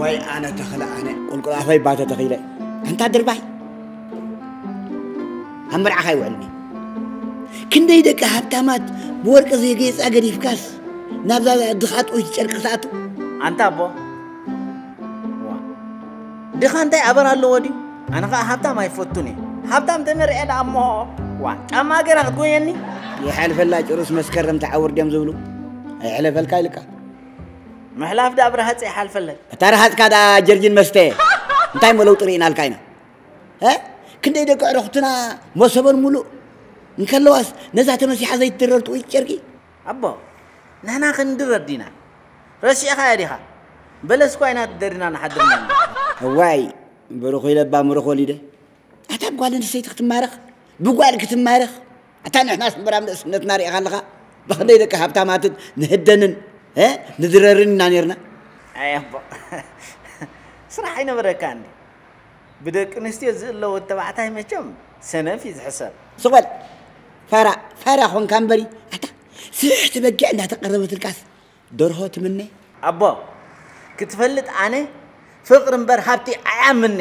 ወይ ኣነ ተኽለ ኣነ ቁልቁል ኣፈይ ባተ ተኺለ ኣንታ ድርባይ ኣብ መርዓኻ ይውዕልኒ። ክንደይ ደቂ ሃብታማት ብወርቂ ዘጌጻ ገዲፍካስ ናብዛ ድኻ ጥውይቲ ጨርቂ ትኣቱ። ኣንታ ኣቦ፣ ዋ፣ ድኻ እንታይ ኣበር ኣለዎ ድዩ? ኣነ ኸኣ ሃብታም ኣይፈቱን እየ። ሃብታም ተመርዐ ደኣ እሞ፣ ዋ፣ ጫማ ገይራ ክትጎየኒ? ይሓልፈላ ጭሩስ መስከረም ተዓውር ድዮም ዝብሉ። ኣይሕለፈልካ ኢልካ። ምሕላፍ ደኣ ብረሃጽ ይሓልፈለይ። እታ ረሃጽካ ደኣ ጀርጂን መስተ። እንታይ እሞ ለውጢ ርኢናልካ ኢና? እ? ክንደይ ደቂ ኣዕሩኽትና መሶበን ሙሉእ እንከለዋስ ነዛ ተመሲሓ ዘይትድረር ጥውይቲ ጨርቂ? ኣቦ፣ ንሕና ክንድረር ዲና? ረሲዕኻዮ ዲኻ? በለስ እኳ ኢና ተደሪና ንሓድር ነና። እዋይ፣ ብሩኽ ኢለ እባ ምሩኽ ወሊደ። ኣታ ጓል ኣንስተይቲ ክትማረኽ፣ ብጓል ክትማረኽ። ኣታ ንሕና ስምብራም ንእስነትና ሪኢኻ ኣለኻ? ብኽንደይ ደቂ ሃብታማትን ንህደንን፣ እ? ንድረርን ኢና ኔርና። ኣይ ኣቦ፣ ስራሕ ኣይነበረካን ድዩ? ብደቂ ኣንስትዮ ዝእለወ ተባዕታይ መቸም ሰነፍ እዩ ዝሕሰብ። ስቕ በል። ፋራ፣ ፋራ ኾንካ እምበሪ። ኣታ ስሕቲ በጊዕ እንዳተቐረበትልካስ ደርሆ ትምነ? ኣቦ፣ ክትፈልጥ ኣነ ፍቕሪ እምበር ሃብቲ ኣይኣምነ።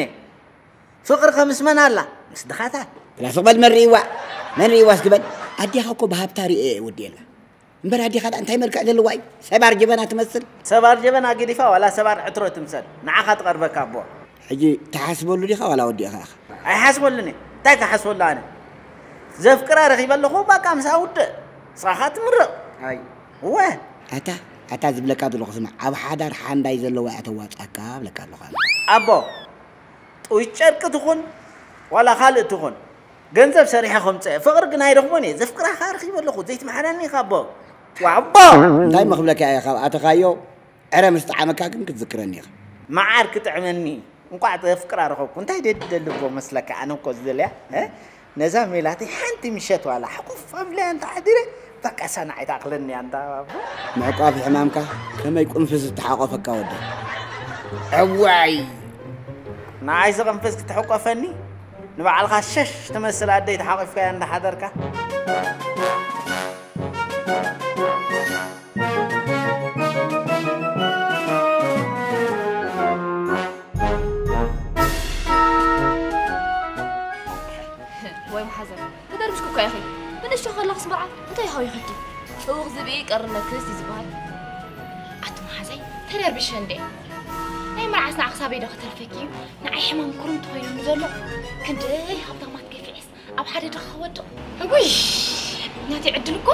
ፍቕሪ ከምስ መን ኣላ? ምስ ድኻታት። ላ ስቕ በል መን ርእይዋ? መን ርእይዋ እስኪ በል። ኣዴኻ እኮ ብሃብታ ርእየ እየ ወዲኤላ። እምበር ኣዴኻ ደኣ እንታይ መልክዕ ዘለዋ እዩ? ሰባር ጀበና ትመስል። ሰባር ጀበና ገዲፋ ዋላ ሰባር ዕትሮ ትምሰል። ንዓኻ ትቐርበካ ኣቦ። ሕጂ ትሓስበሉ ዲኻ ዋላ ወዲእኻ ኢኻ? ኣይሓስበሉን እየ። እንታይ ክሓስበሉ ኣነ? ዘፍቅራ ረኺበ ኣለኹ፣ ባቃ ምስኣ ውድእ። ንስኻ ትምረቕ። ኣይ። እወ። ኣታ፣ ኣታ ዝብለካ ዘለኹ ስማዕ፣ ኣብ ሓዳር ሓንዳይ ዘለዋ እያ ተዋጻካ እብለካ ኣለኹ ኣነ። ኣቦ፣ ጥውይ ጨርቂ ትኹን፣ ዋላ ካልእ ትኹን፣ ገንዘብ ሰሪሐ ከምጽእ እየ። ፍቕሪ ግን ኣይረኽቦን እየ። ዘፍቅራ ከኣ ረኺበ ኣለኹ። ዘይትምሓረኒ ኢኻ ኣቦ። ዋዕቦ! እንታይ እሞ ክብለካ እየ፣ ካብ ኣተኻዮ ዕረ ምስ ጠዓመካ ግን ክትዝክረኒ ኢኻ። መዓር ክጥዕመኒ፣ እንቋዕ ዘፍቅራ ረኸብኩ። እንታይ ደደሊ እኮ መስለካ፣ ኣነ እኮ ዝደልያ፣ እ? ነዛ ሜላተይ ሓንቲ ምሸት ዋላ ሕቑፍ ኣብለያ እንተ ሓዲረ፣ በቃ እሳ ንዓይ ትኣኽለኒ እያ፣ እንታ ኣቦ። ምዕቋፍ ሕማምካ ከመይ ቁንፍዝ እተሓቖፈካ ወዲ። እዋይ! ንዓይ ዝቕንፍዝ ክትሕቆፈኒ? ንባዕልኻ ሸሽ ትመስል ኣደይ ተሓቒፍካያ እንዳሓደርካ። ወይ መሓዘን፣ ተደርቢሽኩ እኳ ኢኺ። ብንእሽቶ ከለኽስ መርዓ እንታይ ሃዊኽኪ? ህውኽ ዝብኢ ቀርነክስ እዩ ዝበሃል። ኣቲ መሓዘይ፣ ተደርቢሸ እንዴ? ናይ መርዓስ ንዓ ክሳበይ ዶ ከተርፈኪ እዩ? ንዓይ ሕማም ኩርምቲ ኮይኑኒ ዘሎ። ክንደይ ሃብታማት ገፊዐስ ኣብ ሓደ ድኻ ክወድቕ። እውይ፣ ናተይ ዕድል እኮ።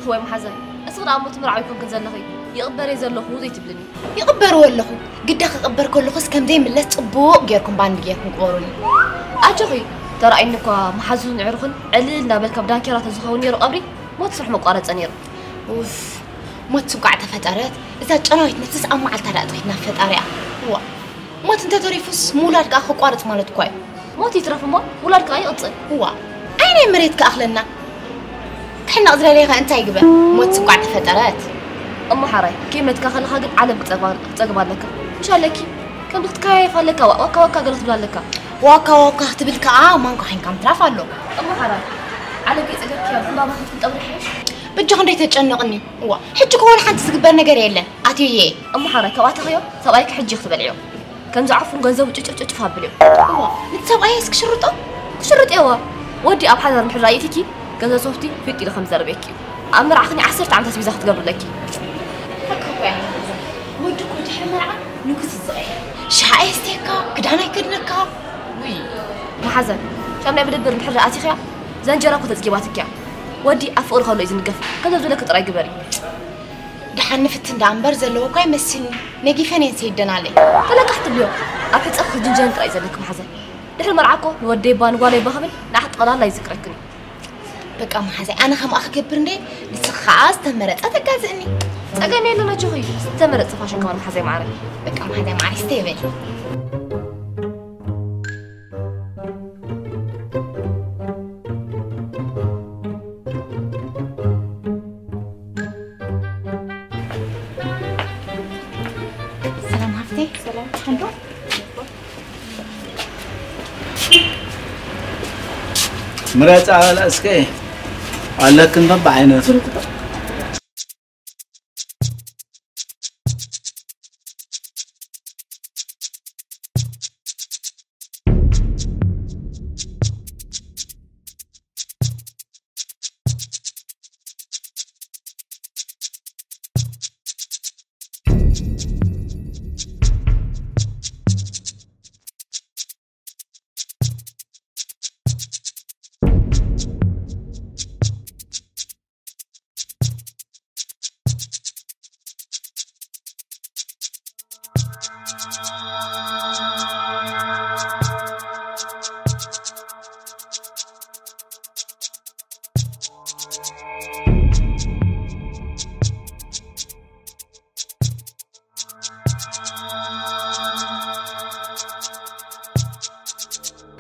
ወይ መሓዘን፣ እስኺ ደኣ እሞ ትምርዓዊ ኮንክን ዘለኺ፣ ይቕበር እየ ዘለኹ ዘይትብልኒ። ይቕበርዎ ኣለኹ። ግዳ ክቕበር ከለኹስ ከም ዘይምለስ ጽቡቕ ጌርኩም ባንድ ጌርኩም ቅበሩኒ። ኣጆኺ፣ ተራእይኒ እኳ መሓዙትን ኣዕሩኽን ዕልል እናበልካ ብዳንኬራ ተዝኸውን ነይሩ ቀብሪ፣ ሞት ስራሕ መቋረጸ ነይሩ። ኡፍ፣ ሞት ስንኳዕ ተፈጠረት፣ እዛ ጨናዊት ነፍስስ ኣብ መዓልታ ደኣ ጥሒትና ፈጣሪኣ። ዋ፣ ሞት እንተተሪፉስ ምውላድ ከኣ ከቋርጽ ማለት እኳ እዩ። ሞት ይትረፍ እሞ ውላድ ከኣ ይቕጽል። እዋ፣ ኣይ ናይ መሬት ክኣኽለና። ክሕነቕ ዝደለየ ከ እንታይ ይግበር? ሞት ስንኳዕ ተፈጠረት። እሞ ሓራይ፣ ከይመትካ ከለኻ ግን ዓለም ክጸግባ ኣለካ። ምሽ ኣለኪ? ከምዚ ክትከያየፍ ኣለካ፣ ዋ-፣ ዋካ ዋካ ገለ ክትብል ኣለካ። ዋካ ዋካ ክትብል ከኣ ማንካ ኮይንካ ምትራፍ ኣሎ። እሞ ሓራይ፣ ዓለም ከይጸገብክያ ብዕምባባ ክትንጠብሪ ይሓይሽ። በጃኹም ደይተጨንቕኒ። እዋ፣ ሕጂ እኮ ወላ ሓንቲ ዝግበር ነገር የለን። ኣትየ። እሞ ሓራይ፣ ካብ ኣተኽዮ ሰብኣይኪ ሕጂ ክትበልዕዮ። ከምዚ ዓፉን ገንዘቡ ጭጭፍ ጭጭፍ ኣብልዮ። እዋ፣ ነቲ ሰብኣየስ ክሽርጦ? ክሽርጥ እየዋ። ወዲ ኣብ ሓዳር እንድሕር ኣእቲኪ፣ ገንዘብ ሶፍቲ ፊጥ ኢሉ ከም ዝዘርበኪ እዩ። ኣብ መርዓኽኒ ዓሰርተ ዓመት ኣስቤዛ ክትገብርለኪ። ሓቂ እኮ እያ። ወዲ እኮ ድሕሪ መርዓ ንጉስ እዩ ዝቕየር። ሻሂ ኣየስትየካ፣ ክዳን ኣይከድነካ። ውይ። መሓዘን፣ ከም ናይ መደበር እንድሕር ኣቲኽያ፣ ዘንጀራ እኮ ተጽጊባትኪያ። ወዲ ኣብ ፍቕሪ ከሎ እዩ ዝንገፍ። ከምዚ ዝብለኪ ጥራይ ግበሪ። ደሓን ንፍትን ደኣ እምበር ዘለዎ እኳ ይመስልኒ። ነጊፈን እየን ሰይደን ኣለይ። ተለቃሕ ትብልዮ። ኣብ ሕጸ ክትጅንጀን ጥራይ ዘለኪ መሓዘን። ድሕሪ መርዓ እኮ ንወደይ እባ ንጓለይ እባ ክብል ንዓኽ ጠቕላላ ይዝክረክን እዩ። በቃ መሓዘይ፣ ኣነ ከምኣ ክገብር እንደ ንስኻ ከኣ ዝተመረጸ ተጋዝእኒ። ጸገም የለን ኣጆኺ፣ ዝተመረጸ ፋሽን ከማን መሓዘይ ማዕረ። በቃ መሓዘይ ማዕረ ይስተይ በል። ምረጻ በላ እስከ ኣለክን በብዓይነቱ።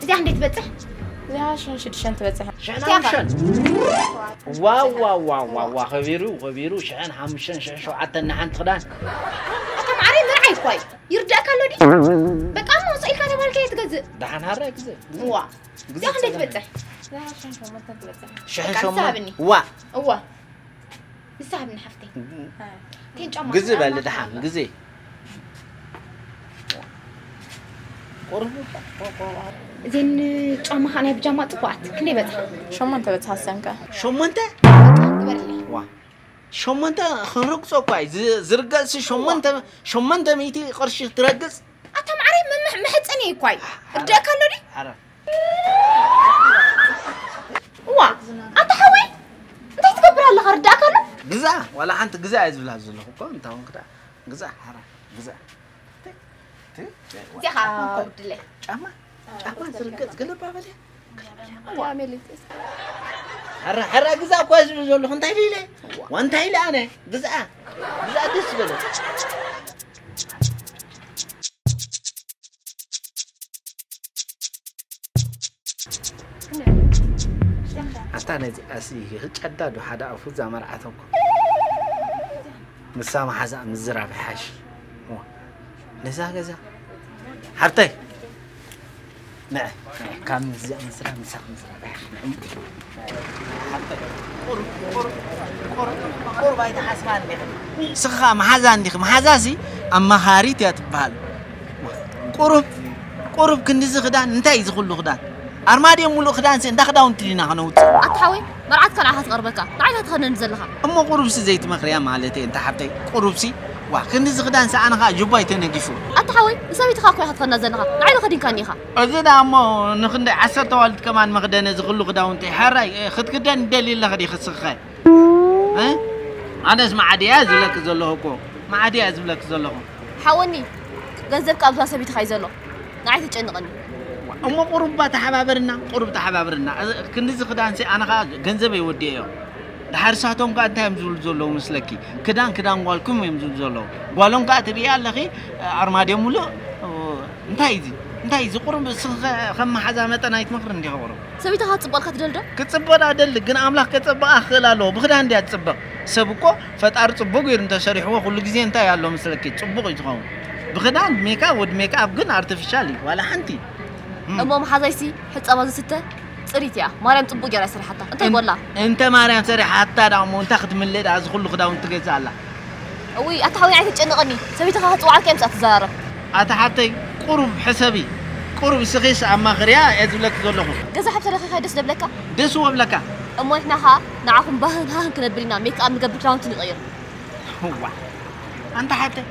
እዚኣ ክንደይ ትበጽሕ? እዚኣ ሽሕን ሽዱሽተን ትበጽሕ። ሽሕን እዚኣ ከ? ሓሙሽተን። ዋው፣ ዋው፣ ዋው፣ ዋው፣ ዋው፣ ከቢሩ፣ ከቢሩ፣ ሽሕን ሓሙሽተን፣ ሽሕን ሸውዓተን ንሓንቲ ክዳን። ኣታ ማዕረይ መርዓይ እኳ እዩ። ይርዳእካ ኣሎ ድዩ? በቃ እሞ ስቕ ኢልካ ተባልካ እየ ትገዝእ። ደሓን ሃራ ግዘ። ዋ። ግዘ እዚኣ ክንደይ ትበጽሕ? እዚኣ ሽሕን ሸሞንተን ትበጽሕ። ሽሕን በቃ ሸሞንተን። ንሳ ሃብኒ። ዋ። እዋ። ንሳ ሃብኒ ሓፍተይ። እም። እተን ጫማ ግዚ ክዳን በሊ ማዕረይ ደሓን፣ እዋ። ግዚ። ቁሩብ እዘን ጫማ ኸዓ ናይ ብጃማ ጽቡቓት። ክንደይ በጽሓ? ሸሞንተ በጽሓ ሰንከ። ሸሞንተ? ግበርለይ። ዋ። ሸሞንተ ክንረግጾ እኳ እዩ። ዝ-፣ ዝርገጽ ሲ ሸሞንተ፣ ሸሞንተ ሚእቲ ቅርሺ ትረግጽ? ኣታ ማዕረይ መምሕ-፣ መሕጸኒ እኳ እዩ። ርድኣካ ኣሎ ድዩ? ሓራ። እዋ፣ ኣታ ሓወይ፣ እንታይ ትገብር ኣለኻ? ርድኣካ ኣሎ? ግዛ፣ ዋላ ሓንቲ ግዛ እየ ዝብላ ዘለኹ እኮ፣ እንታይ ውን ክዳ-፣ ግዛ፣ ሓራ፣ ግዛ። ቲ-፣ ቲ-፣ ቲ-፣ እዚኣ ኸዓ ጫማ እንታይ? ውድለይ። ጫማ? ጫማ ዝርገጽ ገለባ በልያ። ዋ፣ ሜሌት። ሕራ፣ ሕራ ግዛ እኮ ዝብል ዘለኹ፣ እንታይ ኢለ ኢለ? ዋ፣ እንታይ ኢለ ኣነ? ግዛ፣ ግዛ ደስ ዝበለ። ኣታ ነዚ ኣስሊ ክጨዳ ዶ ሓደ ኣፉ እዛ መርዓት እኮ። ንሳ መሓዛ ምዝራብ ይሓሽ። ዋ፣ ነዛ ገዛ ሓብተይ፣ ንዐ፣ ንዐ፣ ካብ ምስዚኣ ምስላ፣ ምሳኽ ምስላ፣ ንዐ፣ ንዐ፣ ሓብተይ፣ ቁሩብ፣ ቁሩብ፣ ቁሩብ፣ ቁሩብ ኣይትሓስባ እንዲኺ። ንስኻ መሓዛ እንዲኺ፣ መሓዛሲ ኣማኻሪት እያ ትበሃል። ቁሩብ፣ ቁሩብ ክንድዚ ክዳን፣ እንታይ እዩ ዝኹሉ ክዳን? ኣርማድዮ ሙሉእ ክዳንሲ እንዳ ክዳውንቲ ዲና ከነውፅእ? ኣታ ሓወይ፣ መርዓትካ ንዓኻ ትቐርበካ፣ ንዓይ ኢኻ ትኸነኒ ዘለኻ። እሞ ቁሩብሲ ዘይትመኽርያ ማለት እየ፣ እንታ ሓብተይ፣ ቁሩብሲ። ዋ፣ ክንድዚ ክዳንሲ ኣነ ኸኣ ጁባይ ተነጊፉ። ኣታ ሓወይ፣ ንሰበይትኻ እኮ ኢኻ ትኸና ዘለኻ፣ ንዓይ ዶ ከዲንካኒ ኢኻ? እዚ ደኣ እሞ ንኽንደይ ዓሰርተ ኣዋልድ ከማን መኽደነ እዚ ኩሉ ክዳውንቲ፣ ሕራይ፣ እ፣ ክትክደን ትደሊ ኣለኺ ዲኺ ስኽኸ? እ? ኣነስ መዓድያ ዝብለኪ ዘለኹ እኮ፣ መዓድያ ዝብለኪ ዘለኹ። ሓወኒ፣ ገንዘብካ ኣብዛ ሰበይትኻ እዩ ዘሎ። ንዓይ ተጨንቐኒ። እሞ ቁሩብ እባ ተሓባበርና፣ ቁሩብ ተሓባበርና። እዚ ክንድዚ ክዳንሲ ኣነ ኸኣ ገንዘበይ ወዲኤዮ። ደሓር ሳቶም ከኣ እንታይ እዮም ዝብሉ ዘለዉ ምስለኪ? ክዳን፣ ክዳን ጓልኩም እዮም ዝብሉ ዘለዉ። ጓሎም ከኣ ትርእያ ኣለኺ፣ ኣርማድዮ ሙሉእ። እንታይ እዩ እዚ? እንታይ እዩ እዚ? ቁሩብ እስኺ ኸ-፣ ከም መሓዛ መጠን ኣይትመኽርን ዲኺ ቁሩብ? ሰበይትኻ ክትጽብቐልካ ትደሊ ዶ? ክትጽብቕ ደኣ እደሊ፣ ግን ኣምላኽ ከጸብቓ ክኽእል ኣለዎ። ብኽዳን ድያ ትጽብቕ? ሰብ እኮ ፈጣሪ ጽቡቕ ገይሩ እንተሰሪሕዎ ኩሉ ግዜ እንታይ ኣሎ መስለኪ? ጽቡቕ እዩ ዝኸውን። ብኽዳን፣ ብሜክኣፕ፣ ወዲ ሜክኣፕ ግን ኣርቲፊሻል እዩ፣ ዋላ ሓንቲ። እም። እሞ መሓዛይሲ ሕጻባ ዝስተ ጽሪት እያ። ማርያም ጽቡቕ ገይራ እያ ሰሪሓታ። እንታይ እን-፣ ጎላ? እንተ ማርያም ሰሪሓታ ደኣ እሞ እንታይ ክትምልእ ደኣ እዚ ኩሉ ክዳውንቲ ትገዝእ ኣላ? እውይ፣ ኣታ ሓወይ ኣይትጨንቐኒ። ሰበይትኻ ክጽውዓልካ እየ ምስኣ ትዘራረብ። ኣታ ሓብተይ፣ ቁሩብ ሕሰቢ። ቁሩብ እስኺስ ኣማኽርያ እየ ዝብለኪ ዘለኹ። ገዛ ሓብቲ ረኺብካ ደስ ደብለካ? ደስ እዎ እብለካ። እሞ ንሕና ኸኣ ንዓኹም ባህን ሃህን ክነብል ኢና፣ ሜክኣፕ ንገብር፣ ክዳውንቲ ንቐይር። እዋ፣ ኣንታ ሓብተይ፣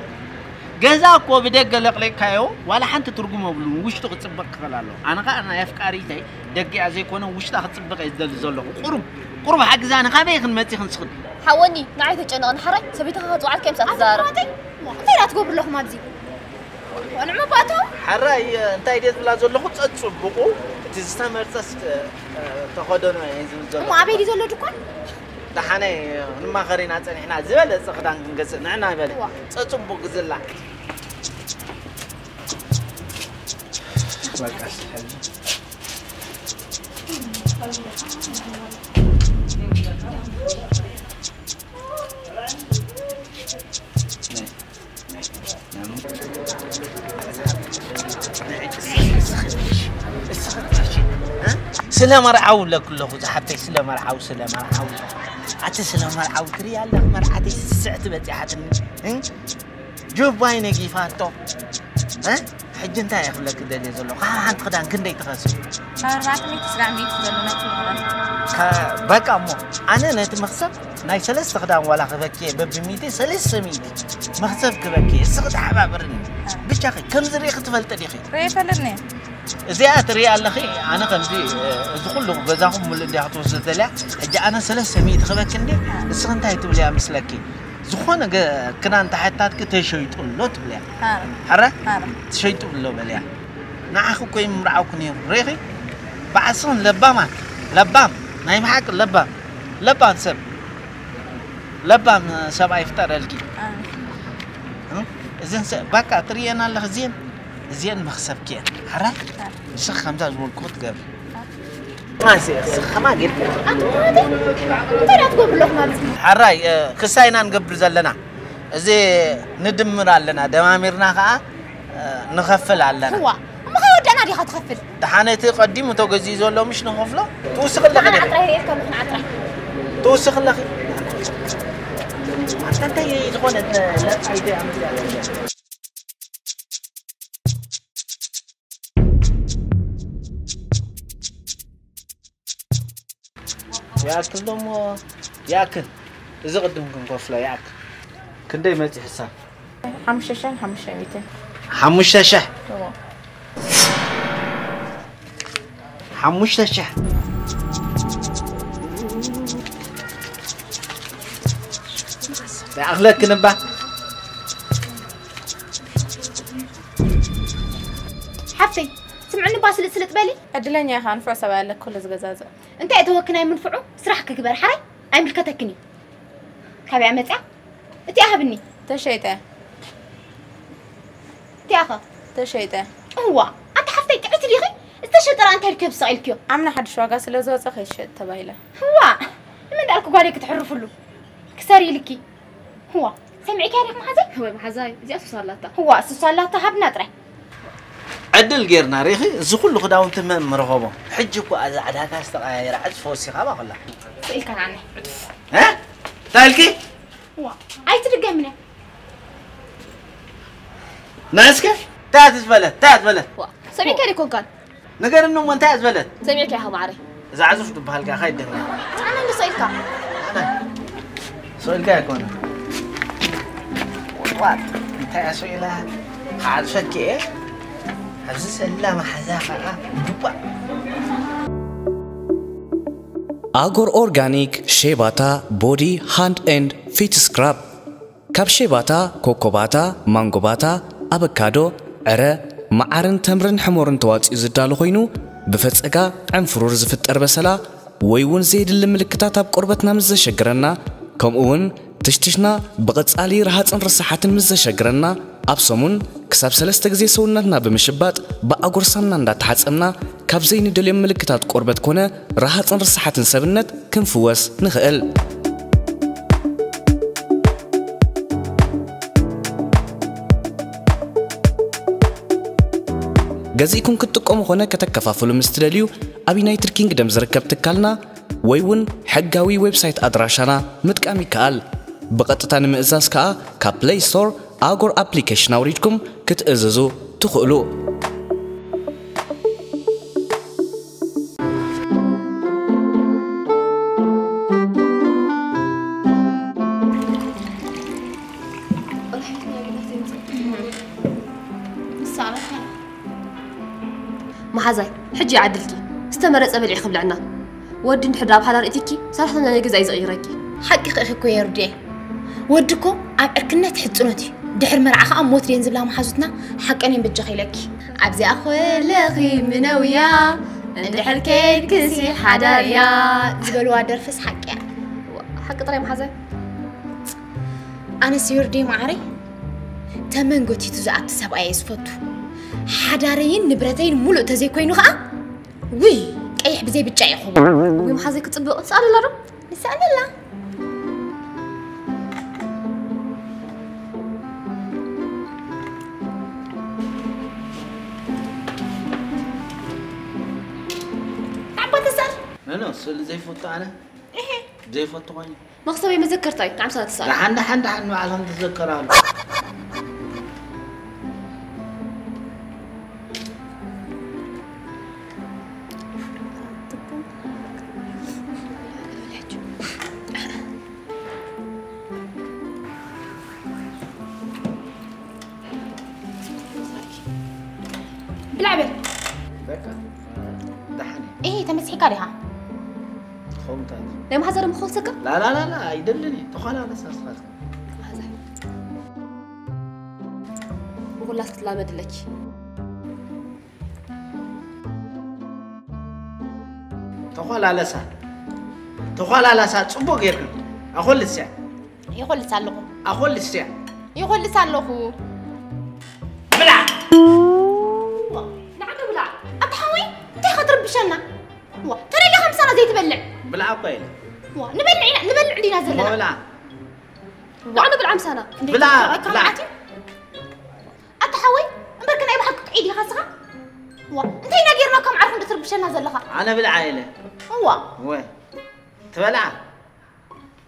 ገዛ እኮ ብደገ ለቕሊቕካዮ፣ ዋላ ሓንቲ ትርጉም የብሉን፣ ውሽጡ ክጽብቕ ክኽእል ኣለዎ። ኣነ ኸኣ ናይ ኣፍቃሪተይ ደጊኣ ዘይኮነ ውሽጣ ክጽብቕ እየ ዝደሊ ዘለኹ። ቁሩብ፣ ቁሩብ ሓግዛኒ፣ ካበይ ክንመጽእ ክንስኽን? ሓወኒ፣ ንዓይ ተጨነቐኒ፣ ሓራይ ሰበይትኻ ከጽውዓልካ እየ ምሳእ ትዛረብ። ኣትማተይ፣ እንታይ ደኣ ትገብሩ ኣለኹም ኣብዚ? ንዑ መባእታው? ሓራይ፣ እንታይ ድየ ዝብላ ዘለኹ፣ ጸጽብቑ፣ እቲ ዝተመርጸስ፣ እ፣ ተኸደኖ እየ ዝብል ዘለኹ። እሞ ኣበይ ድዩ ዘሎ ድኳን? ደሓነ ንማኸር ኢና ጸኒሕና፣ ዝበለጸ ክዳን ክንገዝእ ንዕና በለ። እዋ። ጸጽቡቕ ግዝላ። በቃ፣ ስለ መርዓዊ ኣለኩ ኣለኹ፣ ዝሓተይ፣ ስለ መርዓዊ፣ ስለ መርዓዊ። ኣቲ ስለ መርዓዊ ትርኢ ኣለኺ፣ መርዓተይ ስስዕቲ በጺሓትኒ። እ? ጆባይ ነጊፋቶ። እ? ሕጂ እንታይ እየ ክብለኪ ደልየ ዘለኹ? ካብ ሓንቲ ክዳን ክንደይ ትኸስብ? ካብ ኣርባዕተ ሚእቲ እስራን ሚእቲ ዘሎ ናይ ክዳን። ከ-፣ በቃ እሞ፣ ኣነ ነቲ መኽሰብ ናይ ሰለስተ ክዳን ዋላ ክበኪ እየ፣ በብሚእቲ፣ ሰለስተ ሚእቲ መኽሰብ ክበኪ እየ። እስኺ ተሓባበርኒ። ብቻኺ ከምዚ ርኢኺ ትፈልጢ ዲኺ? ርኤ ይፈልጥኒ። እዚኣ ትርኢ ኣለኺ፣ ኣነ ከምዚ፣ እ፣ እዚ ኩሉ ገዛኹም ሙሉእ እንድያ ክትወስዶ ተልያ፣ ሕጂ ኣነ ሰለስተ ሚእቲ ክበኪ እንዴ፣ እስኺ እንታይ ትብልያ ምስለኪ? ዝኾነ ገ-፣ ክዳን ተሓታትኪ ተሸይጡ ኣሎ ትብልያ። ኣረ፣ ሕረ? ኣረ። ትሸይጡ ኣሎ በልያ። ንዓኺ እኮ ይምርዓውኩ ነይሩ። ርኢኺ? በዓል ስኽን ለባማት፣ ለባም፣ ናይ ብሓቂ ለባም፣ ለባም ሰብ፣ ለባም ሰብኣይ ይፍጠረልኪ። ኣረ። እ? እዘን ሰ-፣ በቃ ትርእየን ኣለኺ እዚአን? እዚአን መኽሰብኪ እየን። ሓራይ? ኣረ። ንስኺ ከምዛ ዝበልኩ ክትገብሪ። ማንሲ፣ እስኺ ከማ ጌርኪ። ኣንተ ማለት እንታይ ደኣ ትገብሩ ኣለኹም ኣብዚ? ሓራይ፣ እ፣ ክሳይና ንገብር ዘለና። እዚ ንድምር ኣለና፣ ደማሚርና ኸዓ፣ እ፣ ንኸፍል ኣለና። እዋ፣ እሞ ከይወዳእና ዲኻ ትኸፍል? ደሓን እቲ ቀዲሙ ተገዚኡ ዘሎ ምሽ ንኸፍሎ? ትውስኺ ኣለኺ ኣነ ዲኺ? ዓጥራይ ርኤልካ ኣለኹ፣ ንዓጥራይ። ትውስኺ ኣለኺ? ኣንታ እንታይ ዝኾነ ለ-፣ ለጣይ ደይ ኣምፅእ ኣለኺ? ይኣክል ደሞ፣ ይኣክል። እዚ ቅድም ክንከፍሎ ይኣክል። ክንደይ መፂ ሕሳብ? ሓሙሽተ ሽሕን ሓሙሽተ ሚእትን። ሓሙሽተ ሽሕ? እዎ። ሓሙሽተ ሽሕ። ይኣኽለክን እባ። ሓፍተይ፣ ስምዕኒ እባ ስልጥ ስልጥ በሊ። ዕድለኛ ኢኻ፣ ንፉዕ ሰብኣይ ኣለካ፣ ኩሉ ዝገዛዝእ። እንታይ እተወኪ ናይ ምንፍዑ? ስራሕ ክግበር ሓራይ ኣይምልከተክን እዩ። ካበይ ኣመጽያ? እቲኣ ሃብኒ። ተሸይጠ። እቲኣኸ? ተሸይጠ። እዋ፣ ኣንታ ሓፍተይ ጥዕይቲ ዲኺ? ዝተሸጠ ረኣ እንታይ ኢልክዮ ብስቕ ኢልክዮ? ኣምና ሓድሽ ዋጋ ስለ ዝወጸ ከይትሸጥ ተባሂለ። እዋ፣ ንመን ደኣልኪ ጓለይ ክትሕርፍሉ? ክሰር ኢልኪ። እዋ፣ ሰሚዕክያ ዲኺ መሓዘይ? እወ መሓዛይ፣ እዚኣ ሱስ ኣላታ። እዋ፣ ሱስ ኣላታ፣ ሃብና ጥራይ። ዕድል ጌርና ሪኺ፣ እዚ ኩሉ ክዳውንቲ መን ምረኸቦ? ሕጂ እኮ ኣዛ ዕዳጋ ዝተቐያየረ ዕጽፊ ወሲኻ ባኹላ። ስኢልካ ንዓኒ። እ? እንታይ ኢልኪ? ዋ፣ ኣይትድገምኒ። ናይ እስከ፣ እንታይ እያ ዝበለት? እንታይ እያ ዝበለት? ዋ፣ ሰሚዕካ ዶ ኣይኮንካን? ንገርኒ እሞ፣ እንታይ እያ ዝበለት? ሰሚዕካ ኢኻ ማዕረይ። እዛ ዕዙፍ ትበሃል ከኣ ካይደግማ። ኣነ እንዶ ስኢልካ። ኣነ ስኢልካ ኣይኮነ። ዋጥ፣ እንታይ እያ ስኢላ? ክዓጽፈኪ እየ። ኣብዚ ዘላ መሓዛ ከኣ ድባእ። ኣጎር ኦርጋኒክ ሼባታ ቦዲ ሃንድ ኤንድ ፊት ስክራብ። ካብ ሼባታ፣ ኮኮባታ፣ ማንጎባታ፣ ኣበካዶ፣ ዕረ፣ መዓርን ተምርን ሕሞርን ተዋጺኡ ዝዳሎ ኮይኑ፣ ብፈጸጋ ዕንፍሩር ዝፍጠር በሰላ ወይ እውን ዘየድሊ ምልክታት ኣብ ቆርበትና ምስ ዘሸግረና፣ ከምኡ እውን ትሽትሽና ብቐጻሊ ረሃጽን ርሳሓትን ምስ ዘሸግረና፣ ኣብ ሰሙን ክሳብ ሰለስተ ግዜ ሰውነትና ብምሽባጥ ብኣጎር ሳምና እንዳተሓጸብና ካብ ዘይንደልዮም ምልክታት ቆርበት ኮነ ረሃጽን ርሳሓትን ሰብነት ክንፍወስ ንኽእል። ገዚእኩም ክትጥቀሙ ኾነ ከተከፋፍሉ ምስ ትደልዩ፣ ኣብ ዩናይትድ ኪንግደም ዝርከብ ትካልና ወይ እውን ሕጋዊ ዌብሳይት ኣድራሻና ምጥቃም ይከኣል። ብቐጥታ ንምእዛዝ ከኣ ካብ ፕለይ ስቶር ኣጎር ኣፕሊኬሽን ኣውሪድኩም ክትእዝዙ ትኽእሉ። መሓዛይ፣ ሕጂ ይዓድልኪ። ዝተመረጸ በልዒ ክብልዕና። ወዲ እንድሕር ደኣ ኣብ ሓዳር እቲኪ፣ ሰራሕተኛ ናይ ገዛ እዩ ዝቕይረኪ። ሓቂኺ ኢኺ እኮ የሩድየ። ወዲ እኮ ኣብ ዕርክነት ሕጽኖት እዩ። ድሕሪ መርዓ ኸኣ ሞት ድየን ዝብላ መሓዙትና ሓቀን እየን በጃኺ ኢለኪ። ኣብዚኣ ኮለኺ ምነውያ፣ እንድሕር ከይድክሲ ሓዳርያ ዝበልዋ ደርፍስ ሓቂ እያ። ሓቂ ጥራይ መሓዛይ። ኣነስ የሩድየ መዓረይ፣ ተመን ጎቲቱ ዝኣቱ ሰብኣይ እየ ዝፈቱ። ሓዳረይን ንብረተይን ሙሉእ ተዘይኮይኑ ኸኣ፣ ውይ፣ ቀይሕ ብዘይ ብጫ እየ ክህቦ። ወይ መሓዘይ ክጽብቕ፣ ንስኣለላ ዶ? ንስኣለላ። ኣባተስ ኖ ኖ፣ ስእሊ ዘይፈቱ ኣነ። ዘይፈቱ ኮይኑ። መኽሰበይ መዘከርታይ ንዓምሳ ትስኣል። ደሓን ደሓን ደሓን ንባዕልኹም ትዘከራሉ። ብላዕ በል። በቃ፣ ደሓን እየ። እይ፣ ተመስሒካ ዲኻ? ከምታት። ናይ መሓዛ ደሞ ክኸልሰካ? ላላላላ፣ ኣይደልን እየ። ተዃላለሳ ስኻትካ። መሓዛ። ብኹላስ ክትላመድለኪ። ተዃላለሳ። ተዃላላሳ ጽቡቕ ጌርክን። ኣኾልስያ። ይኾልስ ኣለኹ። ኣኾልስያ። ይኾልስ ኣለኹ። ብላ። ዋ፣ ንዓዶ ብላ። ኣታ ሓወይ፣ እንታይ ኢኻ ትርብሸና? ዋ፣ ተደሊኻ ምሳና ዘይትበልዕ? ብላ እኮ ኢለ። ዋ፣ ንበልዕ ኢና፣ ንበልዕ ዲና ዘለና? ብላ። ንዓዶ ብላ ምሳና። እንዴት ብላ፣ ትረኣካ ብላ። መዓት እዩ? ኣታ ሓወይ፣ እምበርከ ናይ ብሓቂ ጥዑይ ዲኻ ስኻ? ዋ፣ እንታይ ኢና ጌርናካ መዓርኹም ትርብሸና ዘለኻ? ኣነ ብልዓ ኢለ። እዋ። ወ-፣ ትበልዓ?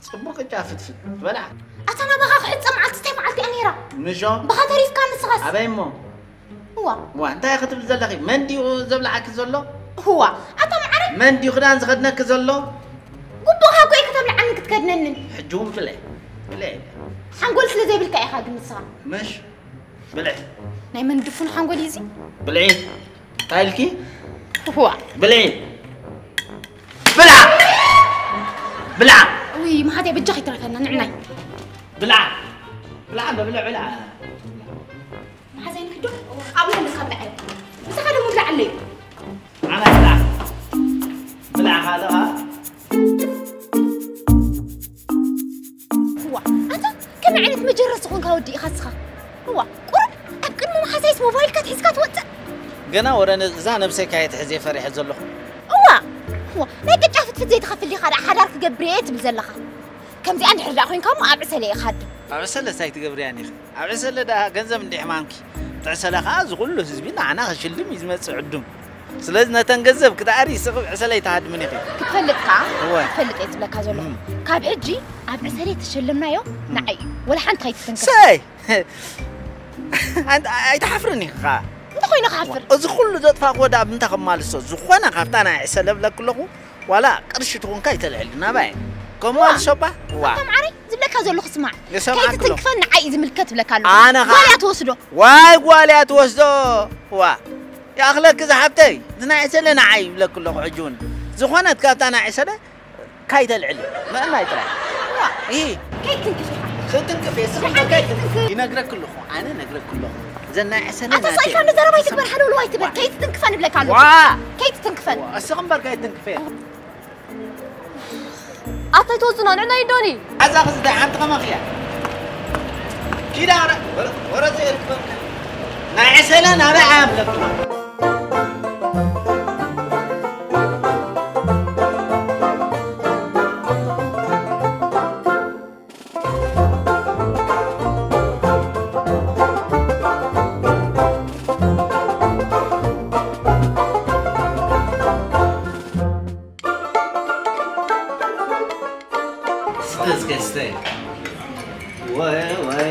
ጽቡቕ ቅጫ ፍትፍት ትበልዓ? ኣታ ናባኻ ክሕጸ መዓልቲ እንታይ መዓልቲ እያ ነይራ? ምሾ? ብኻ ተሪፍካ ንስኻስ? ኣበይ እሞ? እዋ። ዋ፣ እንታይ ክትብል ዘለኺ? መን ድዩ ዘብልዓኪ ዘሎ? እዋ። ኣታ መዓረይ? መን ድዩ ክዳን ዝኸድነኪ ዘሎ? ጉቡእኻ እኮ እዩ ከተብልዓንን ክትከድነንን። ሕጂ እውን ብለ። ብለ። ሓንጎል ስለ ዘይብልካ ኢኻ ግን ንስኻ። ምሽ? ብልዒ። ናይ መን ድፉን ሓንጎል እዩ እዚ? ብልዒ። እንታይ ኢልኪ? ዋ። ብልዒ። ብልዓ! ብልዓ! ውይ፣ መሓዛይ በጃኺ ይትረፈና፣ ንዕናይ። ብልዓ! ብልዓ፣ ብልዓ፣ ብልዓ። መሓዛይ ንክዶ? ኣብኡ ኣለካ ብልዓ። ምሳኻ ደሞ ብልዓ ኣለዩ። ዓና ብልዓ። ብልዓ ካልኣ። እዋ፣ ኣታ ከመይ ዓይነት መጀረስ ዝኾንካ ወዲ ኢኻ እስኻ? እዋ፣ ቁሩብ ኣብ ቅድሚ መሓዛይስ ሞባይልካ ትሒዝካ ትወጽእ? ገና ወረ ነ-፣ እዛ ነብሰይ ካየ ትሕዜ ፈሪሐ ዘለኹ። እዋ፣ እዋ፣ ናይ ቅጫ ፍትፍት ዘይትኸፍል ዲኻ ደኣ ሓዳር ክገብር እየ ትብል ዘለኻ? ከምዚኣ እንድሕር ደኣ ኮይንካ እሞ ኣብ ዕሰለ ኢኻ ኣድም። ኣብ ዕሰለስ ኣይትገብርያን ኢኺ። ኣብ ዕሰለ ደኣ ገንዘብ እንዲ ሕማምኪ። እቲ ዕሰለ ኸኣ እዚ ኩሉ ህዝቢ ንዓና ክሽልም እዩ ዝመጽእ ዕዱም። ስለዚ ነተን ገንዘብ ክትኣሪ ስቕ ዕሰለ ኣይትሃድምን ኢኺ። ክትፈልጥ ከኣ፣ እወ። ክትፈልጥ እየ ዝብለካ ዘለኹ። እም። ካብ ሕጂ ኣብ ዕሰለ እተሸለምናዮ እም። ንዓይ እዩ። ወላ ሓንቲ ከይትትንክፍ። ሰይ! ኣንተ ኣይትሓፍርን ኢኺ ኸኣ። እንታይ ኮይነ ክሓፍር? እዚ ኩሉ ዘጥፋእክዎ ደኣ ብምንታይ ከማልሶ? ዝኾነ ካብታ ናይ ዕሰለ እብለኪ ኣለኹ፣ ዋላ ቅርሺ ትኹንካ ኣይተልዕሊ፣ ናባይ። ከማልሶ እባ? ዋ። ኣታ መዓረይ፣ ዝብለካ ዘለኹ ስማዕ። ይሰምዓክ ኣለኹ። ከይትትንክፈን ንዓይ እዩ ዝምልከት እብለካ ኣለኹ። ኣነ ኸኣ ጓል እያ ትወስዶ። ዋይ ጓል እያ ትወስዶ። ዋ። ይኣኽለኪ ዝሓብተይ፣ እዚ ናይ ዕሰለ ንዓይ ይብለኪ ኣለኹ ሕጂ እውን። ዝኾነት ካብታ ናይ ዕሰለ ካይተልዕሊ። መእናይ ጥራይ። ዋ። ኢ። ከይትንክፍ ኢኻ። ክትንክፍ እየ፣ ስቕ ኢልካ ከይትንክፍ። ይነግረኪ ኣለኹ፣ ኣነ ነግረኪ ኣለኹ። እዘን ናይ ዕሰለ ኣታ ናተይ። ሳይፋ ንዘረባ ኣይትግበር፣ ሓለውለዋይ ትበል። ዋ። ከይትትንክፈን እብለካ ኣለኹ። ዋ። ከይትትንክፈን። ዋ፣ እስኺ እምበር ከይትንክፈ። ኣታይ ትወጽና ንዕና ኢንዶኒ። ኣዛ ክስታይ ሓንቲ ከማኺ እያ። ኪዳ ወረ-፣ ወረ-፣ ወረ ዘይርክበካ። ናይ ዕሰለ ናበይ ዓም ለብማ። ስተ እስከ ስተ። ወይ፣ ወይ።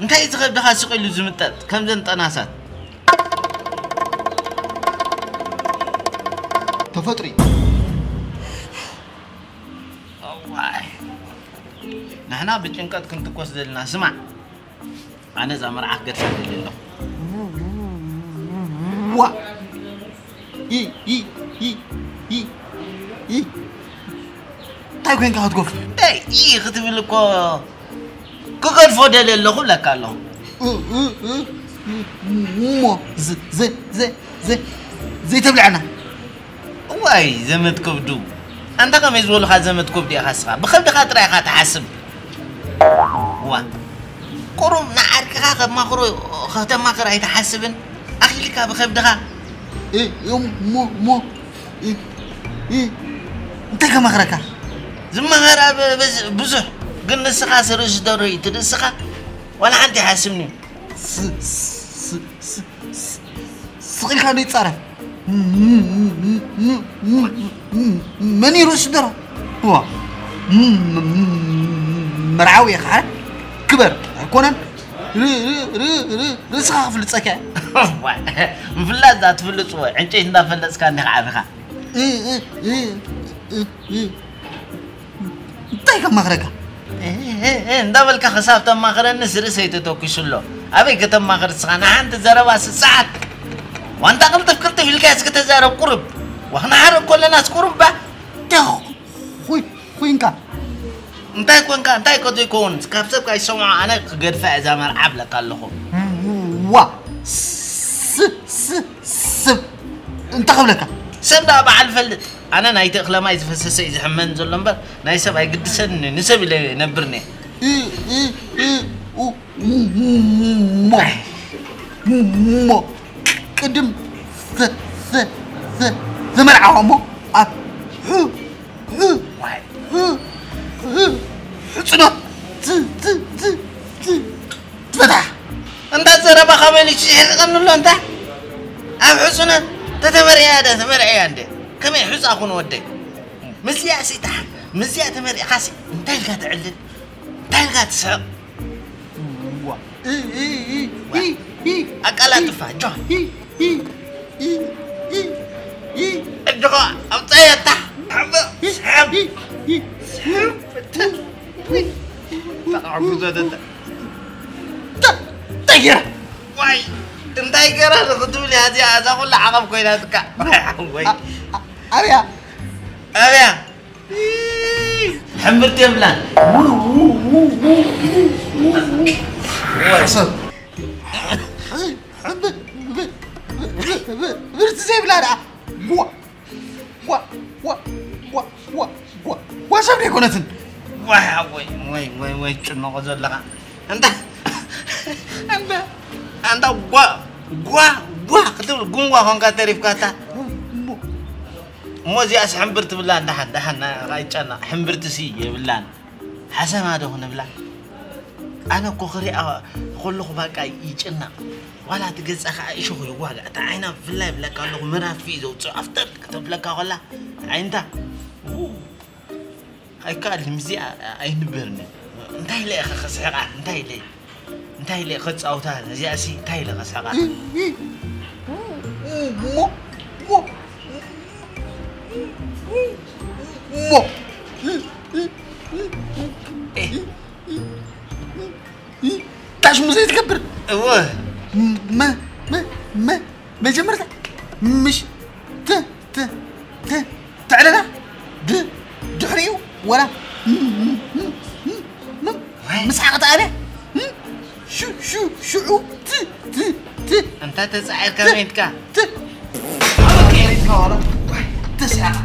እንታይ እዚ ከብድኻ ስቕ ኢሉ ዝምጠጥ ከምዘን ጠናሳት? ተፈጥሪ። እዋይ። ንሕና ብጭንቀት ክንትኮስ ዘለና። ስማዕ። ኣነ እዛ መርዓ ክገድፋ ደልየ ኣለኹ። ዋ! ኢ፣ ኢ፣ ኢ፣ ኢ፣ ኢ። እንታይ ኮይንካ ክትጎፍ? እንታይ ኢ ክትብል እኮ ክገድፎ ደልየ ኣለኹ እብለካ ኣለኹ። እ፣ እ፣ እ፣ እሞ፣ ዘ-፣ ዘ-፣ ዘ-፣ ዘ-፣ ዘይተብልዐና። እዋይ፣ ዘመድ ከብዱ። ኣንታ ከመይ ዝበሉኻ ዘመድ ከብዱ ኢኻ እስኻ? ብኸብድኻ ጥራይ ኢኻ ትሓስብ። ዋ። ቁሩብ ንዓርክኻ ከማኽሮ፣ ከተማኽር ኣይትሓስብን? ኣኺልካ ብኸብድኻ። እ፣ እሞ፣ እሞ፣ እ፣ እ፣ እንታይ ከማኽረካ? ዝመሃር ኣብ በዝ-፣ ብዙሕ፣ ግን ንስኻስ ርእሲ ዶ ርእይ ትርእስኻ? ዋላ ሓንቲ ይሓስብኒ። ስ-፣ ስ-፣ ስ-፣ ስ-፣ ስቕ ኢልካ ዶ ይጻረፍ? ም- ም- ም- መን እዩ ርእሱ ደራ? ዋ ም- ም- ም- መርዓዊ ኢኻ ሓረ ክበር ኣይኮነን። ር- ር- ር- ር- ርእስኻ ክፍልፀካ እየ። ምፍላጥ እዛ ትፍልፅዎ ዕንጨይቲ እንዳፈለፅካ እንዲኻ ዓቢኻ። እ- እ- እ- እ- እ- እንታይ ከማኽረካ? እንዳበልካ ክሳብ ተማኽረንስ ርእሰይ ተተኪሱ ኣሎ። ኣበይ ከተማኽር እስኻ ንሓንቲ ዘረባ ስሰዓት ዋንታ ቅልጥፍ ቅልጥፍ ኢልካ እስኪ ተዛረብ ቁሩብ። ዋኽናሓረቅ ኮለናስ ቁሩብ ባ እንታይ ኮ- ኮይ- ኮይንካ? እንታይ ኮንካ እንታይ ኮ ዘይከውን ካብ ሰብ ካይሰምዖ ኣነ ክገድፋ እዛ መርዓ ብለካ ኣለኹ። ዋ ስ- ስ- ስብ እንታይ ክብለካ? ሰብ ደኣ በዓል ፈልጥ ኣነ ናይቲ እኽለማይ ዝፈሰሰ እዩ ዝሕመን ዘሎ እምበር ናይ ሰብ ኣይግድሰኒ ንሰብ ኢለ ነብርኒ። እ- እ- እ- ኡ- ሞ ሞ ቅድም ዝ- ዝ- ዝ- ዝመርዓዋ እሞ ኣብ ሑ- ሑ- ሑ- ሑ- ሕፅኖት ዝ- ዝ- ዝ- ዝ- ትፈታሕ። እንዳ ዘረባኻ መሊሱ ይሕርቐኒ ኣሎ እንታ ኣብ ሕፅኖት ተተመርዕያ ደ ተመርዕያ እንደ ከመይ ሕፃ ኩን ወደይ ምስዚኣ ሲታ ምስዚኣ ተመሪዕኻሲ እንታይ ኢልካ ትዕልል እንታይ ኢልካ ትስሕቕ ኣቃላጥፋ ጆን እድኻ ኣውፀየታ ስሕብ ስሕብ ተቃዕጉዞ ተተ እንታይ ገይራ ዋይ እንታይ ገራ ክትብል እያ እዚኣ እዛ ኩላ ዓቐብ ኮይናትካ ወይ ኣብያ ኣብያ ሕምብርቲ የብላን ሰብ ብርቲ ዘይብላ ደኣ ዋ ዋ ዋ ዋ ዋ ዋ ዋ ሰብ ዘይኮነትን ወይ ወይ ወይ ወይ ወይ ጭነቆ ዘለካ እንታ እንታ እንታ ጓ ጓ ጓ ክትብል ጉንጓ ኮንካ ተሪፍካታ እሞ እዚኣስ ሕምብርቲ ብላ እንዳሓን ዳሓን ኣይጨነቕ ሕምብርትሲ የብላን ሓሰማ ዶ ክንብላ ኣነ እኮ ክሪኣ ከለኹ ባቃ ይጭነቕ ዋላ እቲ ገፃ ከዓ እሾኽ ይዋጋእ እቲ ዓይና ብፍላይ ብለካ ኣለኹ መራፊ እዩ ዘውፅእ ኣፍጠጥ ክተብለካ ከላ ዓይንታ ኣይከኣል ምስዚኣ ኣይንበርን እዩ እንታይ ኢለ ኢኸ ክስሕቓ እንታይ ኢለ እንታይ ኢለ ከፃውታ እዚኣሲ እንታይ ኢለ ከስሕቓ ሞ ሞ ሞ ታሽ ሙዘይ ትገብር እወ መ መ መ መጀመርታ ምሽ ተ ተ ተ ተዕለላ ድ ድሕሪኡ ወላ ምስሓቕ ተኣለ ሽዑ ት ት ት እንታ ተፃዒርካ ሜትካ ት ተስሓቕ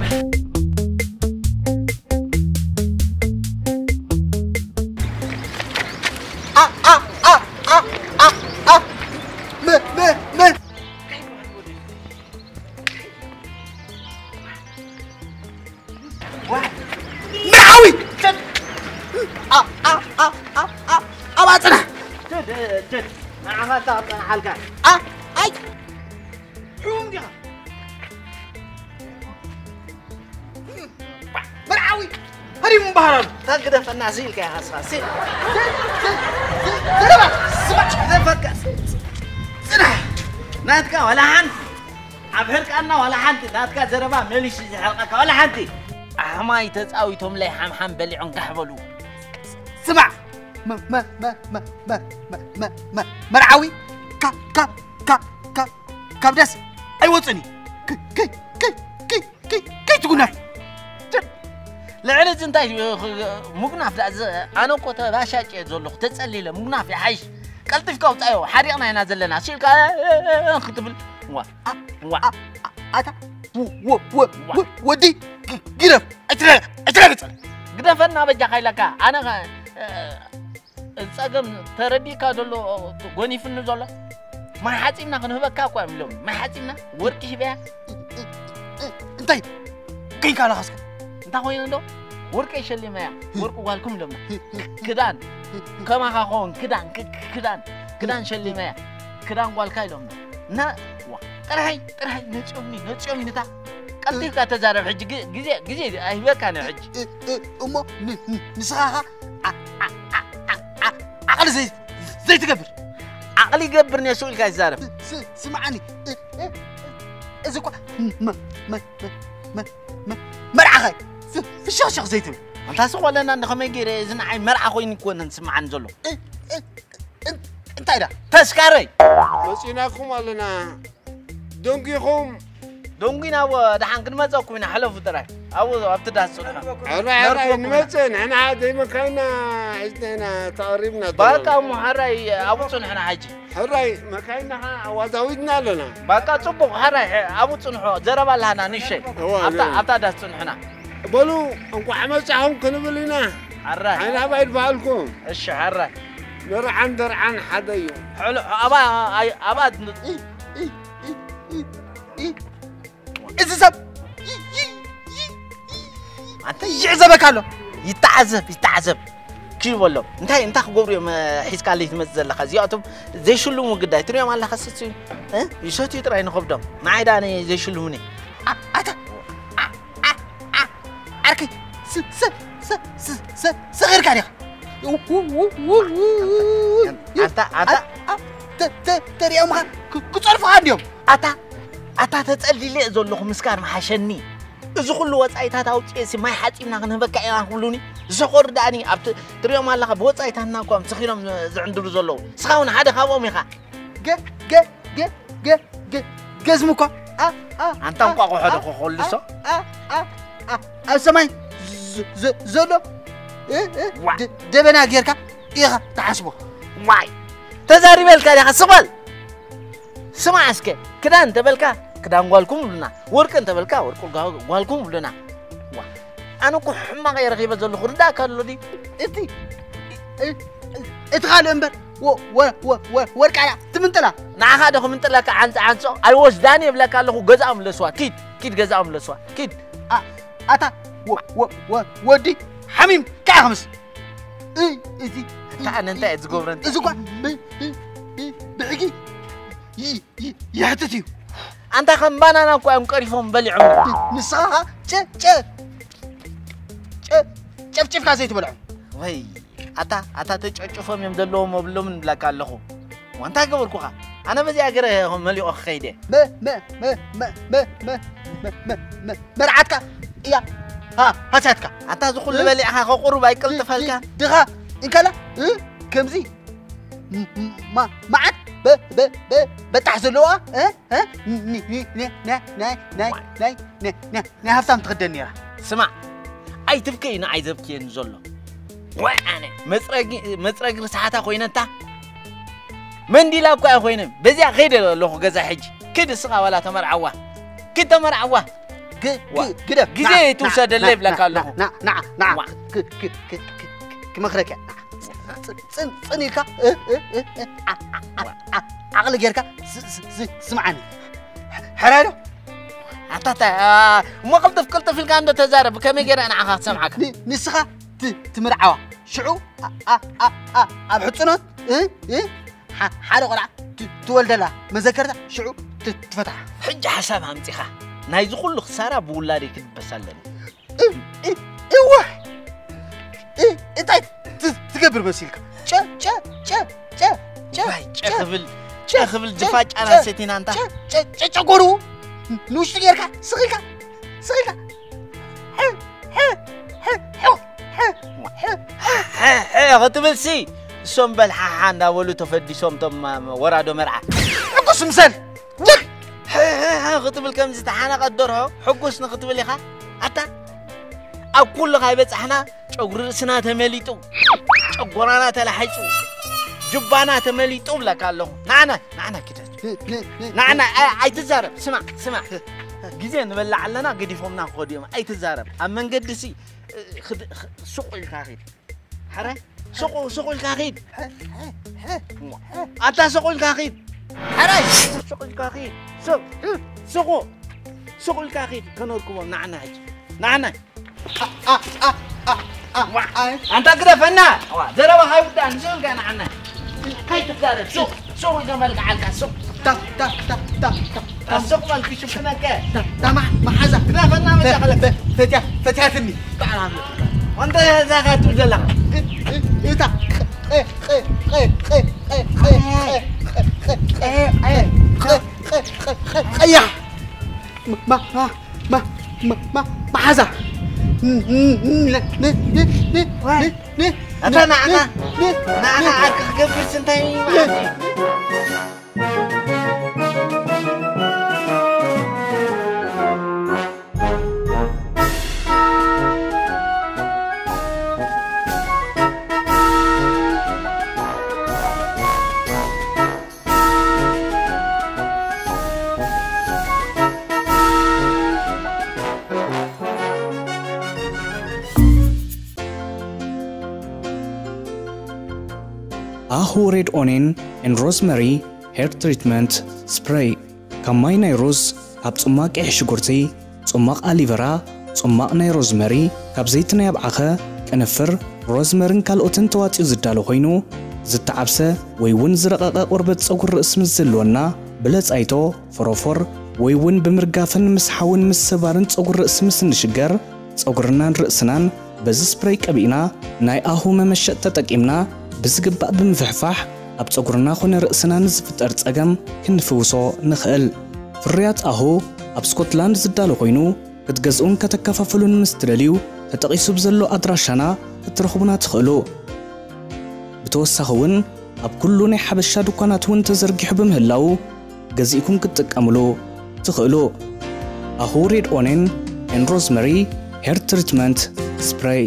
መርዓዊ ኣባፅና ንዓኻ እታ ክፀንሓልካ ኣይ ሕሙም ዲኻ መርዓዊ ሃዲሙ ምባህራሉ ታግደፈና ስኢልካ ኢኻ ስኻ ስኢል ዘረባ ስማዕ ዘፈካ ጽናሕ ናትካ ዋላ ሓንቲ ኣብ ሕርቃና ዋላ ሓንቲ ናትካ ዘረባ መሊሱ ዝሕርቀካ ዋላ ሓንቲ ኣሕማይ ተፃዊቶምለይ ሓምሓም በሊዖም ጋሕ በሉ ስማዕ መርዓዊ ካብ ደስ ኣይወፅን እዩ ከይትጉነፍ ልዕሊ እዚ እንታይ ሙጉናፍ ዳ ኣነ እኮ ተባሻጭ እየ ዘለኹ ተፀሊለ ሙጉናፍ ይሓይሽ ቀልጢፍካ ውፃዮ ሓሪቕና ኢና ዘለና ሲልካ ክትብል ዋ ዋ ኣታ ወዲ ግደፍ ኣይትረግፀ ግደፈና በጃኻ ኢለካ ኣነ ኸ ጸገም ተረዲእካ ዘሎ ጎኒፍኒ ዘሎ ማይ ሓፂብና ክንህበካ እኳ እዮም ኢሎም ማይ ሓፂብና ወርቂ ሂበያ እንታይ ከይንካ ኣለኻስከ እንታይ ኮይኑ እንዶ ወርቂ ሸሊመያ ወርቂ ጓልኩም ኢሎምና ክዳን ከማኻ ኸውን ክዳን ክዳን ክዳን ሸሊመያ ክዳን ጓልካ ኢሎምና እና ጥራይ ጥራይ ነፂኦምኒ ነፂኦም ኢንታ ቀልጢፍካ ተዛረብ። ሕጂ ግ- ግዜ ግዜ ኣይህበካን እዩ። ሕጂ እ- እ- እሞ ን- ን- ንስኻ ኸ ዓ- ዓ- ዓ- ዓ- ዓ- ዓቕሊ ዘይ- ዘይትገብር። ዓቕሊ ይገብር ነሱ ኢልካ ይዛረብ። ስ- ስ- ስምዓኒ፣ እ- እ- እዚ እኳ መ- መ- መ- መ- መ- መርዓኻ እዩ። ፍ- ፍሽኽሽኽ ዘይትብል። ኣንታ ስቕ በለና፣ እንደ ከመይ ገይረ እዚ ንዓይ መርዓ ኮይኑ ይኮነን ስምዓኒ ዘሎ። እ- እ- እን- እንታይ ዳ? ተስካረይ። መጺናኩም ኣለና። ደንጒኹም። ደንጒና፣ እወ፣ ደሓን ክንመጸኩም ኢና፣ ሕለፉ ጥራይ። ኣብኡ ኣብቲ ዳስ ጽንሑ። ሕራይ፣ ሕራይ፣ ነርኩኩም ኢና። ንመጽእ፣ ንሕና ደይ መካይና ሒዝና ኢና ተቐሪብና ባቃ ዘለና። እሞ ሕራይ ኣብኡ ጽንሑና ሕጂ። ሕራይ፣ መካይና ኸዓ ኣዋዛዊድና ኣለና። ባቃ ጽቡቕ፣ ሕራይ፣ ሕ- ኣብኡ ጽንሑ፣ ዘረባ ኣለሃና ንእሽተይ። እወ፣ ኣብታ እወ። ኣብታ ዳስ ጽንሑና። በሉ፣ እንቋዕ መጻኹም ክንብል ኢና። ሕራይ። ዓይኒ ኣባይ ድበሃልኩም። እሺ፣ ሕራይ። መርዓን ደርዓን ሓደ እዩ። ሕሎ፣ ኣባ፣ ኣይ፣ ኣባ፣ እ- እ- እ- እ- እ- እዚ ሰብ ይ- ይ- ይ- ይ- ኣንተ ይዕዘበካ ኣሎ። ይተዓዘብ፣ ይተዓዘብ። ኪ በሎ። እንታይ፣ እንታይ ክገብሩ እዮም፣ እ፣ ሒዝካለይ ትመጽእ ዘለኻ? እዚኣቶም ዘይሽልሙ ግዳይ። ትሪኦም ኣለኻ፣ ስስ፣ እ? ይሰትዩ ጥራይ ንኸብዶም። ንዓይ ደኣ ነ-፣ ዘይሽልሙኒ። ኣ-፣ ኣታ፣ ኣ-፣ ኣ-፣ ኣ-፣ ዓርከይ፣ ስ-፣ ስ-፣ ስ-፣ ስ-፣ ስ-፣ ስኺርካ ዲኻ? ኣንታ፣ ኣንታ። ኣ-፣ ኣ-፣ ተ-፣ ተ-፣ ተሪኦምኻ ክ-፣ ክጸርፉኻ እንድዮም። ኣታ፣ ኣታ ተጸሊለ እየ ዘለኹ፣ ምስካር ምሓሸኒ። እዚ ኩሉ ወጻኢታት ኣውጽኤ ሲ ማይ ሓጺብና ክንህበካ ኢና ክብሉኒ፣ ዝሰኸሩ ደኣኒ ኣብቲ ትሪኦም ኣለኻ፣ ብወጻኢታትና እኳ እዮም ስኺሮም ዝ-፣ ዝዕንድሩ ዘለዉ። ንስኻ እውን ሓደ ካብኦም ኢኻ። ገ-፣ ገ-፣ ገ-፣ ገ-፣ ገ-፣ ገዝሚ እኳ። ኣ-፣ ኣ-፣ ኣንታ ኣ-፣ እንቋቑሖ ዶ ኣ-፣ ክኾልሶ? ኣ-፣ ኣ-፣ ኣ-፣ ኣብ ሰማይ ዝ-፣ ዝ-፣ ዘሎ፣ እ-፣ እ-፣ ዋ። ደ-፣ ደበና ጌርካ ኢኻ ትሓስቦ። ዋይ! ተዛሪበልካ ዲኻ? ስቕ በል! ስማዕ እስከ፣ ክዳን እንተበልካ ክዳን ጓልኩም ይብሉና፣ ወርቂ እንተበልካ ወርቂ ጓ-፣ ጓልኩም ይብሉና። ዋ፣ ኣነ እኮ ሕማቕ እየ ረኺበ ዘለኹ፣ ርዳእካ ኣሎ ድዩ? እቲ፣ እ-፣ እ-፣ እቲ ካልእ እምበር፣ ወ-፣ ወ-፣ ወ-፣ ወ-፣ ወርቃ እያ ትምንጥላ። ንዓኻ ዶ ክምንጥለካ ዓንጸ ዓንጾ? ኣይወስዳን እየ እብለካ ኣለኹ፣ ገዛኦም ለስዋ፣ ኪድ፣ ኪድ ገዛኦም ለስዋ፣ ኪድ። ኣ-፣ ኣታ ወ-፣ ወ-፣ ወ-፣ ወዲ ሓሚም፣ ከኣ ክምስ። እ-፣ እዚ፣ እታ ኣነ እንታይ እየ ዝገብረን? እዚ እኳ ብ-፣ ብ-፣ ብ-፣ ብሕጊ ይ-፣ ይ-፣ የሕትት እዩ። ኣንታ ከም ባናና እኮ እዮም ቀሪፎም በሊዖም። ን-፣ ንስኻ ኸ ጨ-፣ ጨ-፣ ጨ-፣ ጨፍጭፍካ ዘይትበልዖም። ወይ፣ ኣታ፣ ኣታ ተጨጭፎም እዮም ዘለዎም መብሎምን እብለካ ኣለኹ። ዋንታ ገበርኩኻ። ኣነ በዚኣ ገረ መሊኦ ክኸይደ። መ-፣ መ-፣ መ-፣ መ-፣ መ-፣ መ-፣ መ-፣ መ-፣ መ-፣ መርዓትካ እያ። ሃ፣ ሃስያትካ። ኣንታ እዚ ኩሉ እ? በሊዕኻ ከቑሩብ ኣይቅልጥፈልካ። ድ-፣ ድኻ እንከላ፣ እ? ከምዚ ም-፣ ም-፣ ማ-፣ መዓት በ-፣ በ-፣ በ-፣ በጣሕ ዘለዋ፣ እ? እ? ኒ-፣ ኒ-፣ ኒ-፣ ኒ-፣ ናይ፣ ናይ፣ ናይ፣ ናይ፣ ናይ፣ ናይ፣ ናይ ሃብታም ትኽደን ነይራ። ስማዕ፣ ኣይትብከ እዩ ንዓይ ዘብክየኒ ዘሎ። ወይ ኣነ፣ መጽረጊ-፣ መጽረጊ ርስሓታ ኮይነታ፣ መንዲላ እኳ እያ ኮይነ። በዚኣ ከይደ ኣለኹ ገዛ ሕጂ። ክድ እስኻ ዋላ ተመርዓዋ። ክድ ተመርዓዋ። ግ-፣ ዋ። ግ-፣ ግደፍ። ግዜ ና፣ ይትውሰደለይ ና፣ ይብለካ ና፣ ኣለኹ። ና፣ ና፣ ና፣ ዋ። ክ-፣ ክ-፣ ክ-፣ ክ-፣ ክ-፣ ክመኽረክ እያ። ጽ-፣ ጽን-፣ ጽን ኢልካ፣ እ፣ እ፣ እ፣ እ፣ ዓ-፣ ዓ-፣ ዓ-፣ ዓ-፣ ዓቕሊ ጌርካ ስ-፣ ስ-፣ ስ-፣ ስምዓኒ። ሕ-፣ ሕራይ ዶ? ኣታ፣ ኣታ፣ ኣ፣ እሞ ቅልጥፍ ቅልጥፍ ኢልካ እንዶ ተዛረብ፣ ከመይ ገይረ ንዓኻ ክሰምዓካ? ን-፣ ንስኻ ት-፣ ትምርዓዋ። ሽዑ፣ ኣ-፣ ኣ-፣ ኣ-፣ ኣ-፣ ኣብ ሕጽኖት፣ እ፣ እ፣ ሓ-፣ ሓደ ቆልዓ ት-፣ ትወልደላ መዘከርታ፣ ሽዑ ት-፣ ትፈትሓ። ሕጂ ሓሳብ ኣምጺኻ፣ ናይዚ ኩሉ ክሳራ ብውላደይ ክድበስ ኣለኒ። እ-፣ እ-፣ እወ። እ-፣ እንታይ ት-፣ ትገብር መሲልካ? ጨ-፣ ጨ-፣ ጨ-፣ ጨ-፣ ዋይ፣ ጨ-፣ ጨ-፣ ክብል፣ ጨ-፣ ጨ-፣ ክብል ጨ-፣ ድፋጫና ጨ-፣ ሰቲና እንታ። ጨ-፣ ጨ-፣ ጨ-፣ ጨጎሩ ንውሽጢ ጌርካ፣ ስቕ ኢልካ፣ ስቕ ኢልካ። ሐ፣ ሐ፣ ሐ፣ ሐ፣ ሐ፣ ሐ። ሐ፣ ሐ፣ ሐ ክትብልሲ፣ እሶም በል ሓሓ እንዳበሉ ተፈዲሶም፣ እቶም፣ ማ-፣ ወራዶ መርዓ። ሕጉስ ምሰል። ጀግ! ሕሕሕ ክትብል ከምዚ ተሓነቐት ደርሆ ሕጉስ ንኽትብል ኢኻ? ኣታ፣ ኣብ ኩሉ ካይበጻሕና ጨጉሪ ርእስና ተመሊጡ፣ ጨጎራና ተላሒጹ፣ ጁባና ተመሊጡ እብለካ ኣለኹ። ንዓና፣ ንዓና ኪደት። ንዓና፣ ኣይ-፣ ኣይትዛረብ። ስማዕ፣ ስማዕ። ግዜ ንበልዕ ኣለና፣ ገዲፎምና ክኸዱ እዮም። ኣይትዛረብ። ኣብ መንገዲ ሲ፣ እ፣ ኽድ-፣ ኽ-፣ ሱቕ ኢልካ ኺድ። ሕራይ፣ ሱቕ፣ ሱቕ ኢልካ ኺድ። ኣታ ሱቕ ኢልካ ኺድ። ሕራይ፣ ሱቕ ኢልካ ኺድ። ሱቕ፣ ሱቕ፣ ሱቕ ኢልካ ኺድ። ከነርክቦም ንዓና ሕጂ። ንዓና። ዋ፣ ኣንታ ግደፈና። ዋ፣ ዘረባኻ ይውዳእ። ንሱቕ ኢልካ ንዓና። ከይትጋረድ። ሱቕ፣ ሱቕ ኢልካ መልክዓልካ። ሱቕ። ታ ታ ታ ታ ታ ኣስቕ በል ክሽፍነከ። ታ ታ ማ- መሓዛ። ግደፈና መሻኸለከ። ፈ- ፈትያ- ፈትያትኒ። ኣንተ እዛ ኸ ትብል ዘለኻ? እ- እ- እታ ቐ- ቐ- ቐ- ቐ- ቐ- ቐ- ቐ- ቐ- ቐ- ቐ- ቐ- ቐ- ቐ- ቐያ። ማ- ማ- ማ- ማ- ማ- መሓዛ። ን- ን- ን- ን- ን- ን- ን- ን- ኣታ ንዓኻ- ን- ን- ንዓኻ ን- ዓርኪ ክገብርስ እንታይ እዩ? ን- ኣሁ ሬድ ኦኔን ኤን ሮዝመሪ ሄር ትሪትመንት ስፕሬይ። ካብ ማይ ናይ ሩዝ፣ ካብ ጽማቕ ቀይሕ ሽጉርቲ፣ ጽማቕ ኣሊቨራ፣ ጽማቕ ናይ ሮዝመሪ፣ ካብ ዘይቲ ናይ ኣብዓኸ፣ ቅንፍር፣ ሮዝመርን ካልኦትን ተዋጺኡ ዝዳሎ ኮይኑ፣ ዝተዓብሰ ወይ እውን ዝረቐቐ ቆርበት ጸጉሪ ርእሲ ምስ ዝህልወና፣ ብለጻይቶ፣ ፎሮፎር፣ ወይ እውን ብምርጋፍን ምስሓውን ምስባርን ጸጉሪ ርእሲ ምስ እንሽገር፣ ጸጉርናን ርእስናን በዚ ስፕሬይ ቀቢእና፣ ናይ ኣሁ መመሸጥ ተጠቂምና፣ ብዝግባእ ብምፍሕፋሕ፣ ኣብ ጸጉርና ኾነ ርእስና ንዝፍጠር ጸገም ክንፍውሶ ንኽእል። ፍርያት ኣሁ ኣብ ስኮትላንድ ዝዳሎ ኮይኑ፣ ክትገዝኡን ከተከፋፍሉን ምስ ትደልዩ፣ ተጠቒሱ ብዘሎ ኣድራሻና ክትረኽቡና ትኽእሉ። ብተወሳኺ እውን ኣብ ኩሉ ናይ ሓበሻ ድኳናት እውን ተዘርጊሑ ብምህላዉ ገዚእኩም ክትጥቀምሉ ትኽእሉ። ኣሁ ሬድ ኦኔን ኤን ሮዝመሪ ሄር ትሪትመንት ስፕሬይ።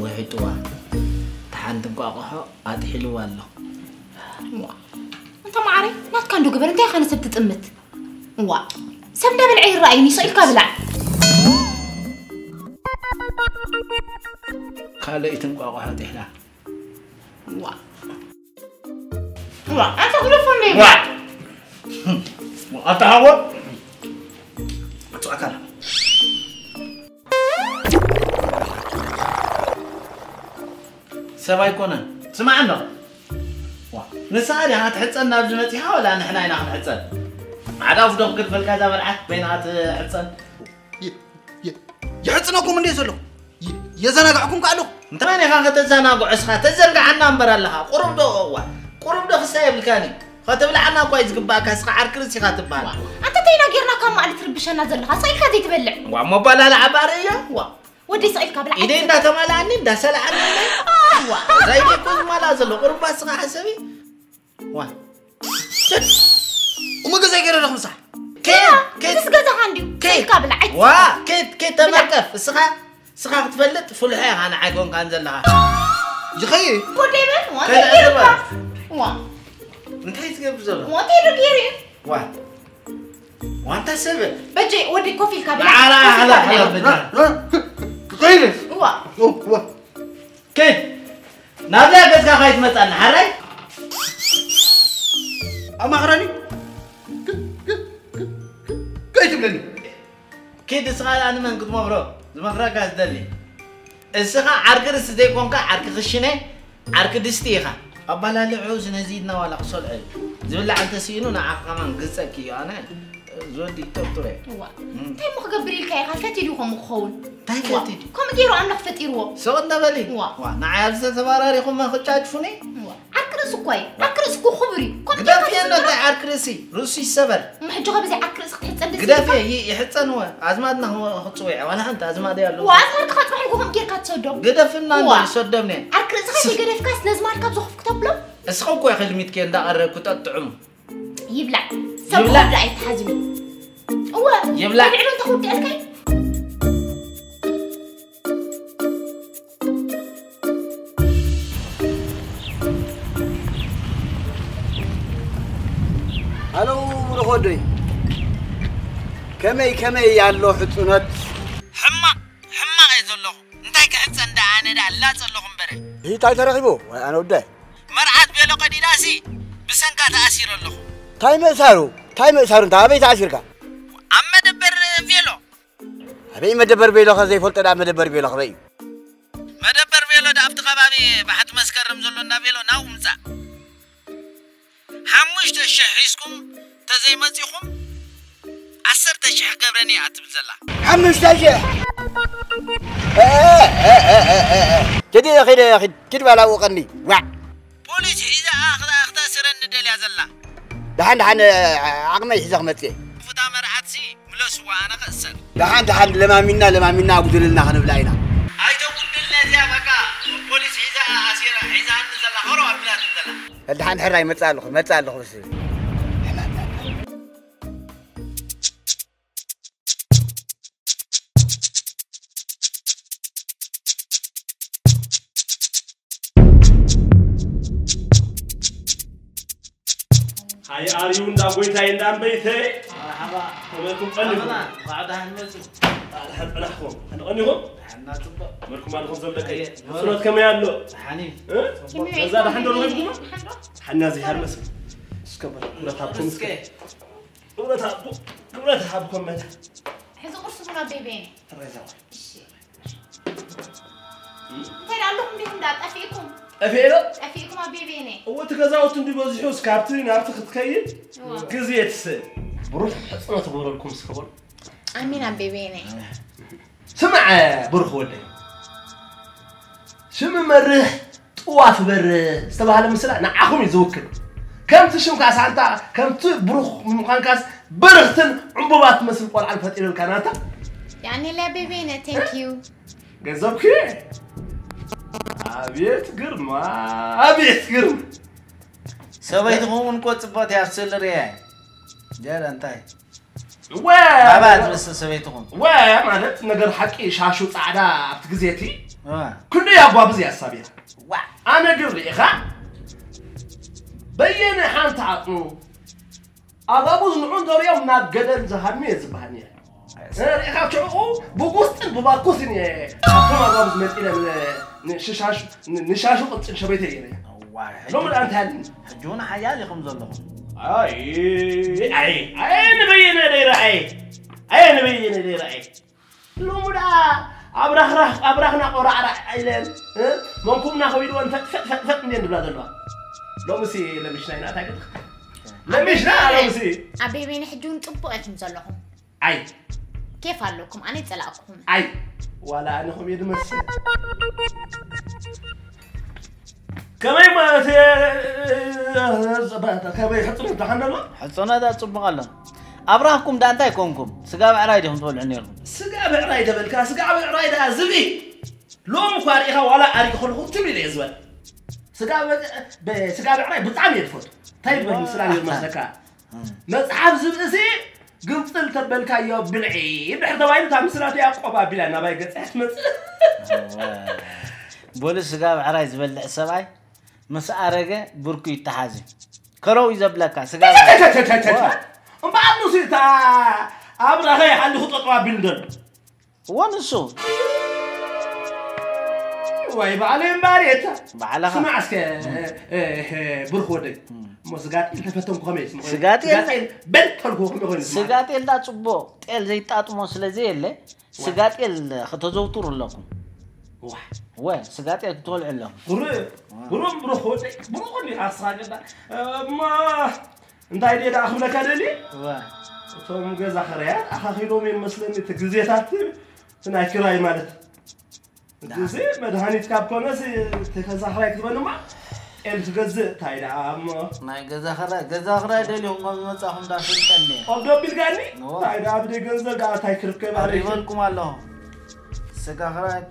ውሒጥዋ፣ እታ ሓንቲ እንቋቑሖ ኣጥሒልዋ ኣሎ። ዋ፣ እንተ መዓረይ፣ ናትካ እንዶ ግበር፣ እንታይ ኢኻ ንሰብ ትጥምት? ዋ፣ ሰብ እንዳበልዐ ይረኣይኒ፣ ስቕ ኢልካ ብላዕ። ካልኣይቲ እንቋቑሖ ጥሒላ። ዋ። ዋ፣ ኣታ ግደፎ እንደ ዋ። ኣታ ሃቦ። ኣጽዋዕካ። ሰብ ኣይኮነን። ስማዕ እንዶ። ዋ፣ ንስኻ ዲኻ ክትሕጸን ናብዚ መጺኻ ወላ ንሕና ኢና ክንሕጸን? ማዕዳ ውፍዶ ክገድፈልካ እዛ በልዓት በይንኻ ትሕጸን? የ-፣ የ-፣ የሕጽነኩም እንዴ ዘለኹ? የ-፣ የዘናጋዕኩም ከ ኣለኹ? እንተ መን ኢኻ ከተዘናግዖ እስኻ? ተዘንግዓና እምበር ኣለኻ። ቁሩብ ዶ፣ እዋ፣ ቁሩብ ዶ ክሳይ የብልካን እዩ? ከተብልዓና እኳ እዩ ዝግባእካ፣ እስኻ ዓርኪ ርእሲ ኢኻ ትበሃል። ኣንተ ተይና ጌርና ካብ ማዕሊ ትርብሸና ዘለኻ፣ ስቕ ኢልካ ዘይትበልዕ። ዋ፣ መባላልዓ ባርያ። ዋ። ወደይ ስቕ ኢልካ ብላዕ። ኢደይ እንዳተማልኣኒ፣ እንዳሰላዓኒ። ዋ። እዛ ኢደይ እኮ ዝማልኣ ዘሎ፣ ቁሩብ እስኻ ሓሰቢ። ዋ። እሞ ገዛይ ገይረ ዶ ክምሳሕ? ከይድ፣ ከይድ። እዚስ ገዛኻ እንድዩ። ከይድ። ስቕ ኢልካ ብላዕ። ዋ፣ ከይድ፣ ከይድ ተመርቀፍ። እስኻ፣ እስኻ ክትፈልጥ ፍልሖ ኢኻ ንዓይ ኮንካን ዘለኻ። ይኸይድ። ወደይ በል፣ ዋ፣ ከይድ እንታይ ገይሩካ? ኣዘባ። ዋ። እንታይ ትገብር ዘሎ? ዋ፣ እንታይ ዶ ገይሩ እዩ? ዋ። ዋንታ ሰብ። በጀ ወዲ ኮፍ ኢልካ ብላ። ዓላ፣ ኮፍ ኢልካ ዓላ፣ ብላ። ዓላ፣ በጃ። ከይድስ? እዋ። እዋ። ከይድ። ናብዛ ገዝካ ካይትመጻና፣ ሓራይ? ኣማኽረኒ። ከይትብለኒ። ኪድ እስኻ ደኣ ንመን ክትመኽሮ? ዝመኽረካ ዝደሊ። እስኻ ዓርኪ ርእሲ ዘይኮንካ ዓርኪ ክሽነ፣ ዓርኪ ድስቲ ኢኻ። ኣባላልዕኡ ስነዚ ኢድና ዋላ ክሰልዖ እዩ። ዝብላዕ እንተስኢኑ ንዓኻ ከማን ግጸኪ እዩ። ኣነ ዝወዲ ይጠርጥሮ እየ። እዋ። እም። እንታይ እሞ ክገብር ኢልካ ኢኻ? ፈትዩ ድዩ ከምኡ ክኸውን? እንታይ እዋ። ፈትዩ ድዩ? ከምኡ ገይሩ ኣምላኽ ፈጢርዎ። ስቕ እንዳ በሊ። እዋ። ዋ፣ ንዓይ ኣብዚ ተተባራሪኹም ክጫጭፉኒ? እዋ። ዓርኪ ርእሱ እኮ እዩ። ዓርኪ ርእሲ እኮ ክቡር እዩ። ከምኡ ግደፍዮ ጌርካ እንዶ፣ እንታይ ዓርኪ ርእሲ? ርእሱ ይሰበር። እሞ ሕጂ ኸ ብዘይ ዓርኪ ርእሲ ክትሕጸ እንደዚ ግደፍዮ፣ ትብል? ይ-፣ ይሕጸን እወ። ኣዝማድና ክወ-፣ ክጽውዕ፣ ዋላ ሓንቲ ኣዝማድ እያ ኣለዎ። ወ-፣ ኣዝማድካ ከጥፍሑ እኮ ከምኡ ጌርካ ትሰዶ። ግደፍና እንዶ፣ ዋ። ይሰዶም ነን። ዓርኪ ርእስኻ ስ- ከይገደፍካስ ነዝማድካ ኣብ ዘኹፍ ክተብሎ? እስኻ እኮ ኢኺ ልሚትኪ እንዳቐረብኩ ጠጥዑሙ። ይብላዕ። ሰብ ይብላዕ። ክወዳ ኣይተሓዝን። እወ። ይብላዕ። ልዕሉ እንተ ክውድኣልካ እዩ። ሃሎ፣ ብሩኽ ወደይ። ከመይ፣ ከመይ ኣሎ ሕጹነት? ሕማቕ፣ ሕማቕ እየ ዘለኹ። እንታይ ክሕጸ እንዳ ኣነ ደኣ ላጽ ኣለኹ እምበረ። እንታይ ተረኺቡ? ወይ ኣነ ወደ። መርዓት ቤሎ ቀዲዳሲ ብሰንካ ተኣሲረ ኣለኹ። ታይ ምእሳሩ? ታይ ምእሳሩ? እንታይ ኣበይ ተኣሲርካ? ኣብ መደበር ቤሎ። ኣበይ መደበር ቤሎ? ከ ዘይፈልጦ ደኣ መደበር ቤሎ ከበይ እዩ? መደበር ቤሎ ደኣ ኣብቲ ከባቢ ባሕቲ መስከረም ዘሎ እንዳ ቤሎ ናብኡ ምጻእ። ሓሙሽተ ሽሕ ሒዝኩም ተዘይመጺኹም ዓሰርተ ሽሕ ገብረኒ እያ ትብል ዘላ። ሓሙሽተ ሽሕ? እ፣ እ፣ እ፣ እ፣ እ፣ እ። ኪድ፣ ኪድ፣ ኪድ፣ ኪድ ባላ ውቐኒ። ዋዕ። ፖሊስ ሒዛ ክታ-፣ ክታስረኒ ደልያ ዘላ። ደሓን፣ ደሓን፣ እ፣ ዓቕመይ ሒዘ ክመጽእ እየ። ክፉታ መርዓትሲ ምለስዋ፣ ኣነ ክእሰር። ደሓን፣ ደሓን፣ ለማሚና፣ ለማሚና ኣጉድልልና ክንብላ ኢና። ኣይተጉድልነ እዚኣ በቃ ፖሊስ ሒዛ ኣሲራ፣ ሒዛኒ ዘላ፣ ከሮ ኣቢላኒ ዘላ። ደሓን፣ ሕራይ መጽእ ኣለኹ፣ መጽእ ኣለኹ፣ በስ። ሃይ ኣርዩ እንዳ ጎይታይ እንዳ እምበይተይ። መርሓባ። ከመይኩም ቀኒኹም? ኣመና፣ እንኳዕ ደሓን መጹ። ደሓን ጸናሕኩም። ደሓን ቀኒኹም? ደሓን ጽቡቕ። መልኩም ኣለኹም ዘምለከይ። ኣየ፣ ሕጽኖት ከመይ ኣሎ? ደሓን እዩ። እ? ጽቡቕ። ገዛ ደሓን ዶ ረኺብኩማ? ደሓን ዶ? ሓና እዚ ሃር መስል። እስከ በል፣ ክብረት ሃብኩም እስከ። እስከ። ክብረት ሃብኩ-፣ ክብረት ሃብኩም መታ። ሕዚ ቁርሲ ቡና ቤቤ። ትረዛው። እሺ። እንታይ ደኣ ኣለኹም ዲኹም ደኣ ጠፊእኩም? ጠፊኤ ዶ? ጠፊእኩም ኣብ ቤቤኔ። እወ፣ እቲ ገዛውቲ እንዲ በዚሑ እስካብቲ ናብቲ ክትከይድ እወ። ግዜ ትስእ። ብሩኽ ሕጽኖ ትግበረልኩም እስከ በሉ። ኣሚን ኣብ ቤቤኔ። ስማዕ ብሩኽ ወደይ። ሽም መርህ ጥዋፍ በር ዝተባህለ ምስላ ንዓኹም እዩ ዝውክል። ከምቲ ሽምካስ ኣንታ፣ ከምቲ ብሩኽ ምዃንካስ በረኽትን ዕምበባ ትመስል ቆልዓ ፈጢረልካ ናታ። ያኔ ለቤቤነ፣ thank you። ገንዘብኪ? ኣቤት ግርማ፣ ኣቤት ግርማ። ሰበይትኹም እውን እኮ ጽብቕቲ እያ፣ ኣብ ስእሊ ርእየ። ጀረ እንታይ? ወ-፣ ባባ ትመስል ሰበይትኹም። ወ-፣ ማለት ነገር ሓቂ ሻሹ ጻዕዳ ኣብቲ ግዜ እቲ ዋ። ክንደይ ኣጓብዝ እያ ሳቢራ። ዋ። ኣነ ግን ርኢኻ በየነ ሓንቲ ዓጽሙ ኣጋቡዝ ንዑ እንተሪኦም ናብ ገደል ዝሃድሙ እየ ዝበሃል ነይረ። እ፣ ርኢኻ ሽዑ ብጉስጥን ብባኩስን እየ ኣብቶም ኣጋቡዝ መጺለ ን-፣ ንሽሻሹ፣ ን-፣ ንሻሹ ቅጽል ሸበይተ እየ ነይረ። እዋይ፣ ሎሚ ደኣ እንታይ ኣለ? ሕጂ እውን ሓያል ኢኹም ዘለኹም። ኣይ፣ ኣይ፣ ኣይ፣ ንበየነ ደይረኣየ። ኣይ፣ ንበየነ ደይረኣየ። ሎሚ ደኣ ኣብ ራኽራኽ፣ ኣብ ራኽና ቆራዕራዕ ኢለን፣ እ? መንኩብና ከቢድወን ፈጥ፣ ፈጥ፣ ፈጥ፣ ፈጥ እንድየን ዝብላ ዘለዋ። ሎምሲ ለሚሽና ኢና፣ እንታይ ክትክ-፣ ለሚሽና ሎምሲ። ኣቤቤ፣ ንሕጂ እውን ጽቡቕ ኢኹም ዘለኹም። ኣይ። ኬፍ ኣለኩም፣ ኣነ ይጸላእኩኹም። ኣይ። ዋላ ኣነ ከምኡ እየ ዝመስል። ከመይ ማለት እየ፣ ከመይ ሕጽኖት ደሓን ደሎ? ሕጽኖት ጽቡቕ ኣሎ። ኣብራኽኩም ደኣ እንታይ ኮንኩም? ስጋ ብዕራይ ዲኹም ትበልዑ ነይርኩም? ስጋ ብዕራይ ተበልካ፣ ስጋ ብዕራይ ደኣ ዝብኢ። ሎሚ እኳ ርኢኻ ዋላ ኣሪግ ከለኹ ትም ኢለ እየ ዝበል። ስጋ በ-፣ በ-፣ ስጋ ብዕራይ ብጣዕሚ እየ ዝፈቱ። እንታይ ዝበል ምስላ ነይሩ መስለካ? እም። መጽሓፍ ዝብእሲ ግንጽል ተበልካዮ ብልዒ እንድሕር ተባሂሉ፣ እታ ምስላቱ ያዕቆብ ኣቢላ ናባይ ገጽ እያ ትመጽእ። እወ። በሉ ስጋ ብዕራይ ዝበልዕ ሰብኣይ ምስ ኣረገ ብርኩ ይተሓዝ እዩ። ከረው እዩ ዘብለካ ስጋ ብዕራይ። ተተተተተተ። እምበኣር ንሱ እታ ኣብ ራኸ ይሓልኹ ጠጠው ኣቢሉ ዘሎ። እወ፣ ንሱ። ወይ ባዕለይ እምበኣር እየ እታ። ባዕልኻ። ስማዕ እስከ፣ እ፣ እ፣ ብሩኽ ወደይ። እም። እሞ ስጋ ጤል ተፈተንኩ ከመይ ስምዑ? ስጋ ጤል? ስጋ ጤል በል ተልኩ ከመይ ኮይኑ ስምዑ? ስጋ ጤል ዳ ጽቡቕ ጤል ዘይጣጥሞ ስለ ዘየለ፣ ዋ። ስጋ ጤል ከተዘውትሩ ኣለኩም። ዋ። ወ፣ ስጋ ጤል ክትበልዑ ኣለኩም። ብሩኽ፣ ዋ። ብሩኽ፣ ብሩኽ ወደይ፣ ብሩኽ እንዲኻ ንስኻ ገዳ። እማ፣ እንታይ ድየ ደኣ ክብለካ ደልየ? እወ። እቶም ገዛ ኽራያት ኣኻኺሎም እዮም መስለኒ እቲ ግዜታት እቲ ናይ ክራይ ማለት። ዳ። እዚ መድሃኒት ካብ ኮነስ እቲ ገዛ ኽራይ ክትበልማ ኤል ትገዝእ እንታይ ደኣ እሞ? ናይ ገዛ ኽራይ ገዛ ኽራይ ደልኹም ከም ዝመጻኹም ዳ ፍልጠኒ። ኣብ ዶ ቢልጋኒ? እንታይ ደኣ ብደይ ገንዘብ ደኣ እንታይ ክርከብ ኣበይ? ኣሪበልኩም ኣለኹ። ስጋ ኽራይ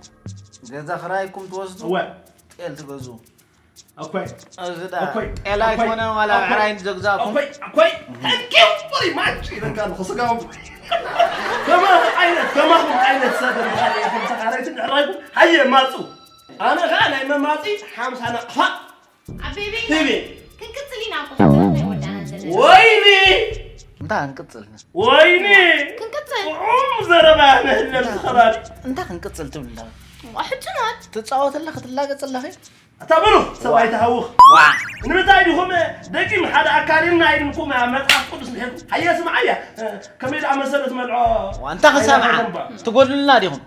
ገዛ ኽራይኩም ትወስዱ። እወ። ጤል ትገዝኡ። ኣኮይ እዚ ዳ ኣኮይ፣ ጤል ኣኮይ፣ ኣይኮነን ዋላ ኣኮይ፣ ብዕራይ ዘግዛእኩም። ኣኮይ ኣኮይ፣ thank you very much ይበቃ ኣለኹ። ስጋው ከማኹም ዓይነት ከማኹም ዓይነት ሰብ እንተኻረይትን ዕራይኩም ሃየ ማፁ። ኣነ ኸዓ ናይ መማፂ ሓምሳ ናቕፋ ኣቤቤ ሂቢ። ክንቅጽል ኢና እኮ፣ ሕቶ ናይ ወዳና ዘለና። ወይኒ እንታ ክንቅጽል ወይኒ ክንቅጽል ጥዑም ዘረባ ነህለል ከባቢ እንታ ክንቅጽል ትብል ኣለኻ? ሕጹናት ትጻወት ኣለኺ ትላገጽ ኣለኺ? ኣታ በሉ ሰብኣይ ተሃውኽ። ዋ ንምንታይ ዲኹም ደቂም ሓደ ኣካል ኢልና ኢልኩም መጽሓፍ ቅዱስ ንሕልኩም? ሃየ ስምዓያ ከመይ ደኣ መሰለ ትመልዖ? ዋ እንታ ክሰምዓ ትጎድሉና ዲኹም?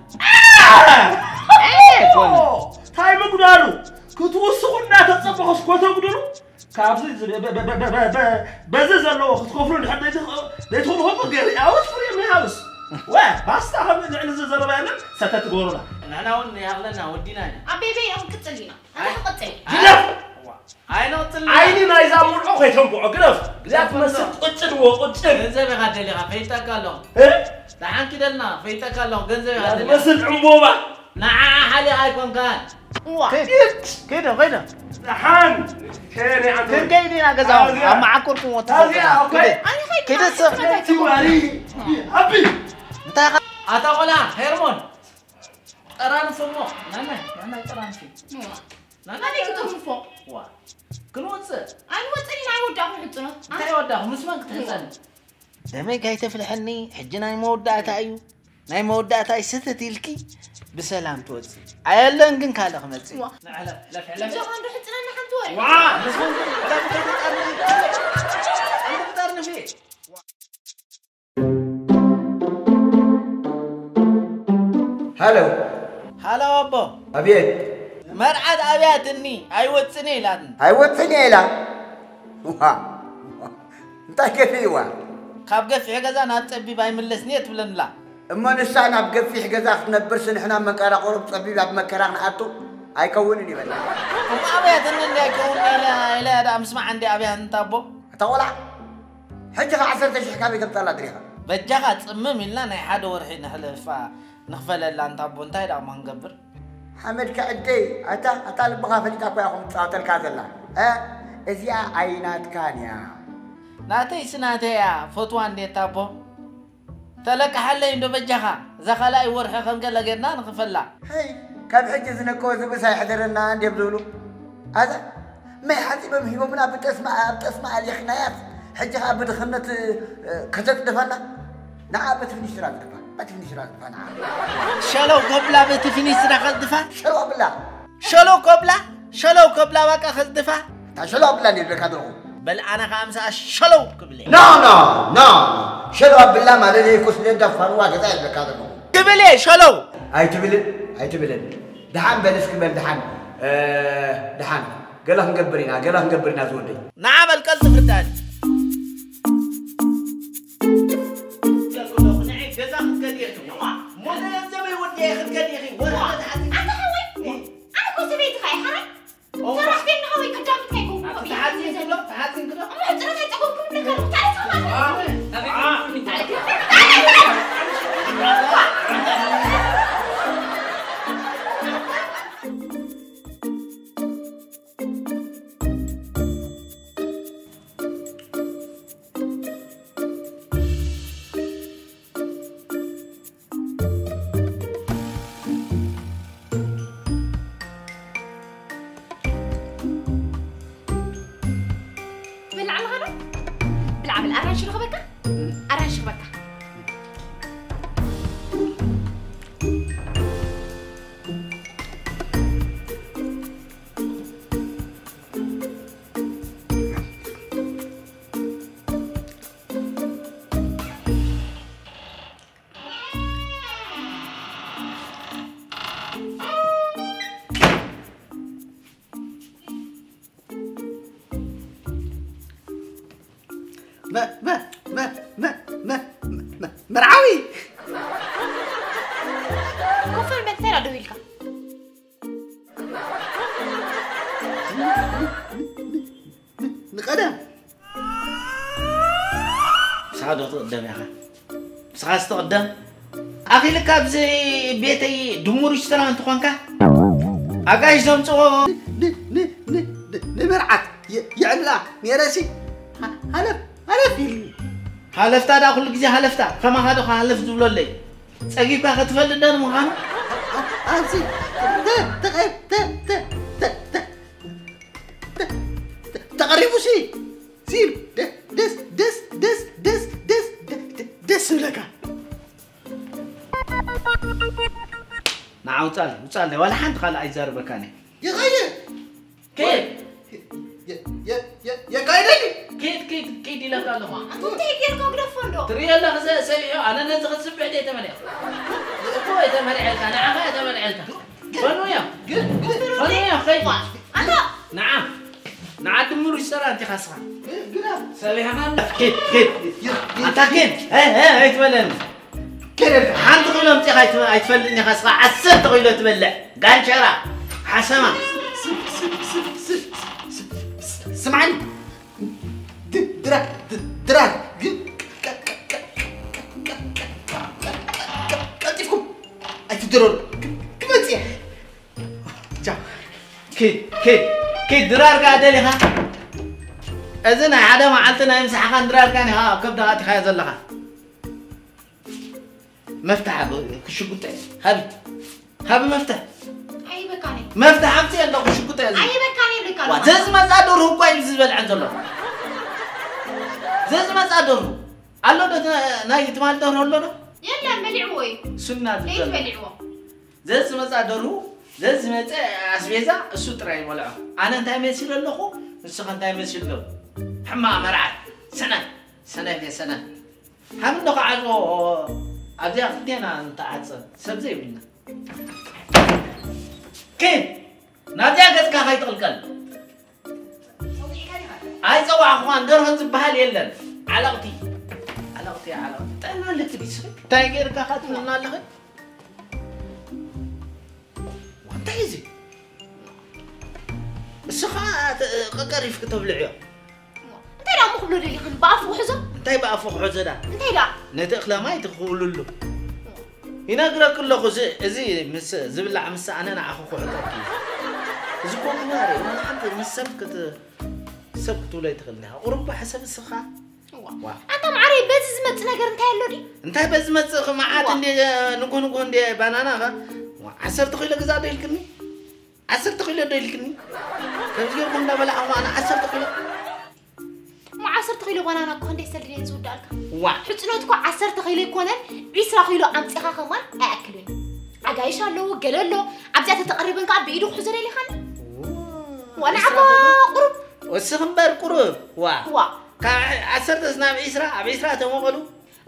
ታይ ምጉዳሉ ክትውስኹ እናተጸበኹስ ኮተጉድሉ ካብዚ በዚ ዘለዎ ክትከፍሉ እንድሕር ዘይትኽእሉ ከሞ ገሪ ኣውስ ፍሪ ምን ሃውስ ወ ባስታ ከም ልዕሊ እዚ ዘረባ የለን ሰተት ትገብሩላ ንሕና እውን ይሃብለና ወዲና ኢና ኣቤቤ እዮም ክፅል ኢና ኣነ ክቕፅል ግደፍ ኣይነቕፅል ዓይኒ ናይዛ ሙልዖ ከይተንብዖ ግደፍ እዚኣ ትመስል ቁጭድ ወ ቁጭድ ገንዘብ ኢኻ ደሊኻ ፈይጠካ ኣለኹ ደሓን ኪደልና ፈይጠካ ኣለኹ ገንዘብ ኢኻ ደሊኻ ትመስል ዕምቦባ ንዓ ሓሊኻ ኣይኮንካን ዋ ኪድ ኪድ ኪድ ደሓን ከኔ ኣንተ ክንከይድ ኢና ገዛኹም ኣብ መዓኮርኩም ወጥቶ ኣዚኣ ገዛ ኦኬ ኪድ ኣነ ኸይድ ኪድ ማለት ሰብ እንታይ ትኾን? ቲዋሪ ኣቢ እንታይ ኢኻ ኣታ ቆላ ሄርሞን ጠራንፎ እሞ ናናይ ናናይ ጠራንፊ ዋ ናናይ ኣበይ ክጠርንፎ ዋ ክንወፅእ ኣይንወፅን ኢና ኣይወዳእኹም ሕፅኖት እንታይ ወዳኹ ምስ መን ክትሕፀኒ ደመይ ካይተፍልሐኒ ሕጂ ናይ መወዳእታ እዩ ናይ መወዳእታ እዩ ሰተት ኢልኪ ብሰላም ትወፂ ኣየለን ግን ካልእ ክመፅእ እዩ ዋ ንዕለፍ ሕለፍ ሕለፍ እዞ ኸንዶ ሕፅነና ሓንቲ ወረ ዋ ንስኹም ግን እዛ ብከይተጠርንፊ ጠርንፊ ሃሎ ሃሎ ኣቦ ኣቤት መርዓት ኣብያትኒ ኣይወፅን እየ ኢላትኒ ኣይወፅን እየ ኢላ ዋ እንታይ ከፊእዋ ካብ ገፊሕ ገዛ ናብ ፀቢብ ኣይምለስን እየ ትብለንላ እሞ ንሳ ናብ ገፊሕ ገዛ ክትነብርሲ ንሕና መንቀራቆሮ ብፀቢብ ኣብ መከራ ክንኣቱ ኣይከውንን ይበላ እሞ ኣብያትኒ እንዲ ኣይከውን ኢለ ኢለ ዳ ምስማዕ እንዲ ኣብያት እንታ ኣቦ እታ ቆልዓ ሕጂ ከ ዓሰርተ ሽሕ ካበይ ተምፃላ ድሪኻ በጃኻ ፅምም ኢልና ናይ ሓደ ወርሒ ንሕልፋ ንኽፈለላ እንታ ኣቦ እንታይ ደኣ እሞ ክንገብር ሓመድ ከዕደይ ኣታ ኣታ ልብኻ ፈሊጣ እኮ እያ ከምትፃወተልካ ዘላ እ እዚኣ ኣይናትካን እያ ናተይስ ናተይ እያ ፈትዋ እንዴት ኣቦ ተለቅሓለይ እንዶ በጃኻ እዛ ካልኣይ ወርሒ ከም ገለ ጌርና ንኽፈላ ሀይ ካብ ሕጂ ዝነከወ ዝብእስ ኣይሕደረና እንድዮም ዝብሉ ኣዛ ማይ ሓፂቦም ሂቦምና ብጠስማ ኣብ ጠስማ ኣሊኽናያስ ሕጂ ከዓ ብድኽነት ከተፅድፈና ንዓ በቲ ፍኒሽራ ዝድፋ በቲ ፍኒሽራ ዝድፋ ንዓ ሸለው ከብላ በቲ ፊኒስትራ ከፅድፋ ሸለው ኣብላ ሸለው ከብላ ሸለው ከብላ ባቃ ከፅድፋ እታ ሸለው ኣብላ ይብለካ ዘለኹ በል ኣነ ከዓ ምሳኣ ሸለው ክብል እየ። No, no, no. ሸሎ ኣብላ ማለት ዘይኮስ ደንዳፋንዋ ገዛ ይብለካ ዘለኹ። ክብል እየ ሸለው። ኣይትብልን ኣይትብልን። ደሓን በል እስኪ በል ደሓን እ፣ ደሓን ገለ ክንገብር ኢና ገለ ክንገብር ኢና ዝወደይ። ንዓ በል ቀልጥፍ ዳኒ። ገዛ ክትከዲ ኢኺ። ሞተ ገንዘበይ ወዲያ ክትከዲ ኢኺ። ወላ ተሓቲ ኣነ ሓወይ፣ ኣነ እኮ ሰበይትኻ እየ፣ ሓራይ? ሰራሕተኛ ወይ ከዳሚት ኣይኮንኩን እኮ። ተሓቲንክዶ? ተሓቲንክዶ? እሞ ሕጽረት ኣይጸገብኩን እብለካ ኣለኹ። እንታይ ኢኻ ማለት? ትበልዕ ኣለኻ ዶ? ብልዓ በል ኣራንሺ ዶ ክበካ? ኣራንሺ ክበካ። መርዓዊ ኮፈል መን እንታይ ደው ኢልካ ዶ ትቕደም ኢኻ? ንስኻ ዝተቕደም? ኣኺልካ ኣብዚ ቤተይ ድሙር ሽተራ እንተኾንካ፣ ኣጋይሽ ዘምጽኦ። ን-፣ ን-፣ ን-፣ ን-፣ ንመርዓት የ-፣ የዕልላ ነይረሲ። ሃ-፣ ሃለፍ፣ ሃለፍ ኢሉ። ሃለፍታ ደኣ ኩሉ ግዜ ሃለፍታ። ከማኻ ዶ ሃለፍ ዝብለለይ? ጸጊብካ ክትፈልጥ ዶ ንምዃኑ? ኣ-፣ ኣ-፣ ኣብዚ ተ-፣ ተቐ-፣ ተ-፣ ተ-፣ ተ-፣ ተ-፣ ተ-፣ ተ-፣ ተቐሪቡሲ። ሲል ደ-፣ ደስ፣ ደስ፣ ደስ፣ ደስ፣ ደስ፣ ደ-፣ ደ-፣ ደስ ይብለካ። ንዓ ውጻለይ፣ ውጻለይ። ዋላ ሓንቲ ካልእ ኣይዛረበካን እየ። ይኸይድ። ኬድ? የ-፣ የ-፣ የ-፣ የካይደኒ። ኬድ፣ ኬድ፣ ኬድ ኢለካ ኣለኹ። ኣንተ እንታይ ጌርካ ግደፎ እንዶ? ትርኢ ኣለኻ፣ ሰ-፣ ሰቢሑ፣ ኣነ ነዚ ክትስብሕ ድየ ተመሊዐ? እኮ እየ ተመሊዐልካ፣ ንዓኻ እየ ተመሊዐልካ። ፈኑ እያ። ግን፣ ግን፣ ፈኑ እያ፣ ኸይድ። ኣታ! ንዓ፣ ንዓ ድምሩ ይሰራ፣ ኣንቲኻ ስኻ። ግን፣ ግን፣ ሰቢሕኻ፣ ኬድ፣ ኬድ። የ-፣ የ-፣ ኣታ ኬድ፣ ሀ፣ ሀ፣ ኣይትበለኒ። ከደልካ። ሓንቲ ኪሎ ኣምጺኻ ኣይትበ-፣ ኣይትፈልጥን ኢኻ፣ እስኻ ዓሰርተ ኪሎ ትበልዕ። ጋንቸራ፣ ሓሰማ። ስምዓኒ። ድ-፣ ድራር፣ ድ-፣ ድራር። ግን ቀ-፣ ቀ-፣ ቀ-፣ ቀልጢፍኩም ኣይትድረሩ። ክ-፣ ክመጽእ እየ። ቻው። ኪድ፣ ኪድ፣ ኪድ፣ ድራርካ ደሊኻ? እዚ ናይ ሓደ መዓልቲ ናይ ምሳሕኻን ድራርካን ኢኻ ኣብ ከብድኻ ኣቲኻዮ ዘለኻ። መፍትሕ ኣብ ክሽጉጠ ሃቢ። ሃቢ መፍትሕ። ኣይበካኒ። መፍትሕ ኣምፅእ ኣለኹ ክሽጉጠ እዚ። ኣይበካኒ ይብለካ ዋ፣ ኣለኹ። ዘዝመፃ ደርሁ እኳ እዩ ዝበልዐን ዘሎ። ዘዝመፃ ደርሁ። ኣሎ ዶ እቲ ናይ ትማል ደርሁ ኣሎ ዶ? የለን፣ በሊዕዎ እዩ። ሱና ለይቲ ዝበልዐ። በሊዕዎ። ዘዝመፃ ደርሁ፣ ዘዝመፀ ኣስቤዛ እሱ ጥራይ ይበልዖ። ኣነ እንታይ መሲሉ ኣለኹ? ንስኻ እንታይ መሲሉ ኣሎ? ሕማቕ መርዓት። ሰነፍ፣ ሰነፍ እየ፣ ሰነፍ። ሃም እንዶ ክዓጽዎ ኣብዚኣ ክልቴና ንተዓጸ ሰብ ዘይብልና። ኪድ ናብዚኣ ገጽካ ከይትቕልቀል። ኣይጸዋዕኹዋን ደርሆ ዝበሃል የለን። ዓለቕቲ። ዓለቕቲ፣ ዓለቕቲ። ጥዕና ኣለኪ ድዩ ስኺ? እንታይ ገይርካ ኸ ትብልና ኣለኺ? እንታይ እዚ? እስኻ ተ-፣ ቀቀሪፍ ክተብልዕዮ። እንታይ ደኣ እሞ ክብሎ ደሊኽን? ብኣፉ ክሕዞ? እንታይ ብኣፉ ክሕዞ ደኣ? እንታይ ደኣ? ነቲ እኽለ ማይ ትኽውልሉ። ይነግረክ ኣለኹ፣ እዚ፣ እዚ ምስ ዝብላዕ ምስ ኣነ ንዓኹ ክሕጠኪ እዩ። እዚ እኮ ግባር እዩ። ዋላ ሓንቲ ምስ ሰብ ክት-፣ ሰብ ክትብሎ ኣይትኽእልን ኢኻ። ቁሩብ እባ ሕሰብ እስኻ። እዋ። ዋ። ኣንታ ማዓረይ፣ በዚ ዝመጽእ ነገር እንታይ ኣሎ ድዩ? እንታይ በዚ ዝመጽእ? ኸ መዓት ዋ። እንዴ፣ ንጉህ ንጉህ እንዴ ባናና ኸ? ዋ፣ ዓሰርተ ኪሎ ግዛ ዶ ኢልክኒ? ዓሰርተ ኪሎ ዶ ኢልክኒ? ከምዚ ጌርኩም እንዳበላዕኹም ኣነ ዓሰርተ ኪሎ? እሞ ዓሰርተ ኪሎ ባናና እኮ ክንደይ ሰልድ እየን ዝውዳእልካ? ዋ። ሕጽኖት እኮ ዓሰርተ ኪሎ ኣይኮነን፣ ዒስራ ኪሎ ኣምጺኻ ከማን ኣይኣክልን። ኣጋይሽ ኣለዎ፣ ገለ ኣሎ። ኣብዚኣ ተተቐሪበን ከኣ ብኢዱ ክሕዞ ደሊኻኒ? ዋ። ዋ፣ ንዓባ ዒስራ ኪሎ? ቁሩብ። እስኺ እምበር ቁሩብ። ዋ። ዋ። ካብ ዓሰርተ ናብ ዒስራ፣ ኣብ ዒስራ ተመቐሉ።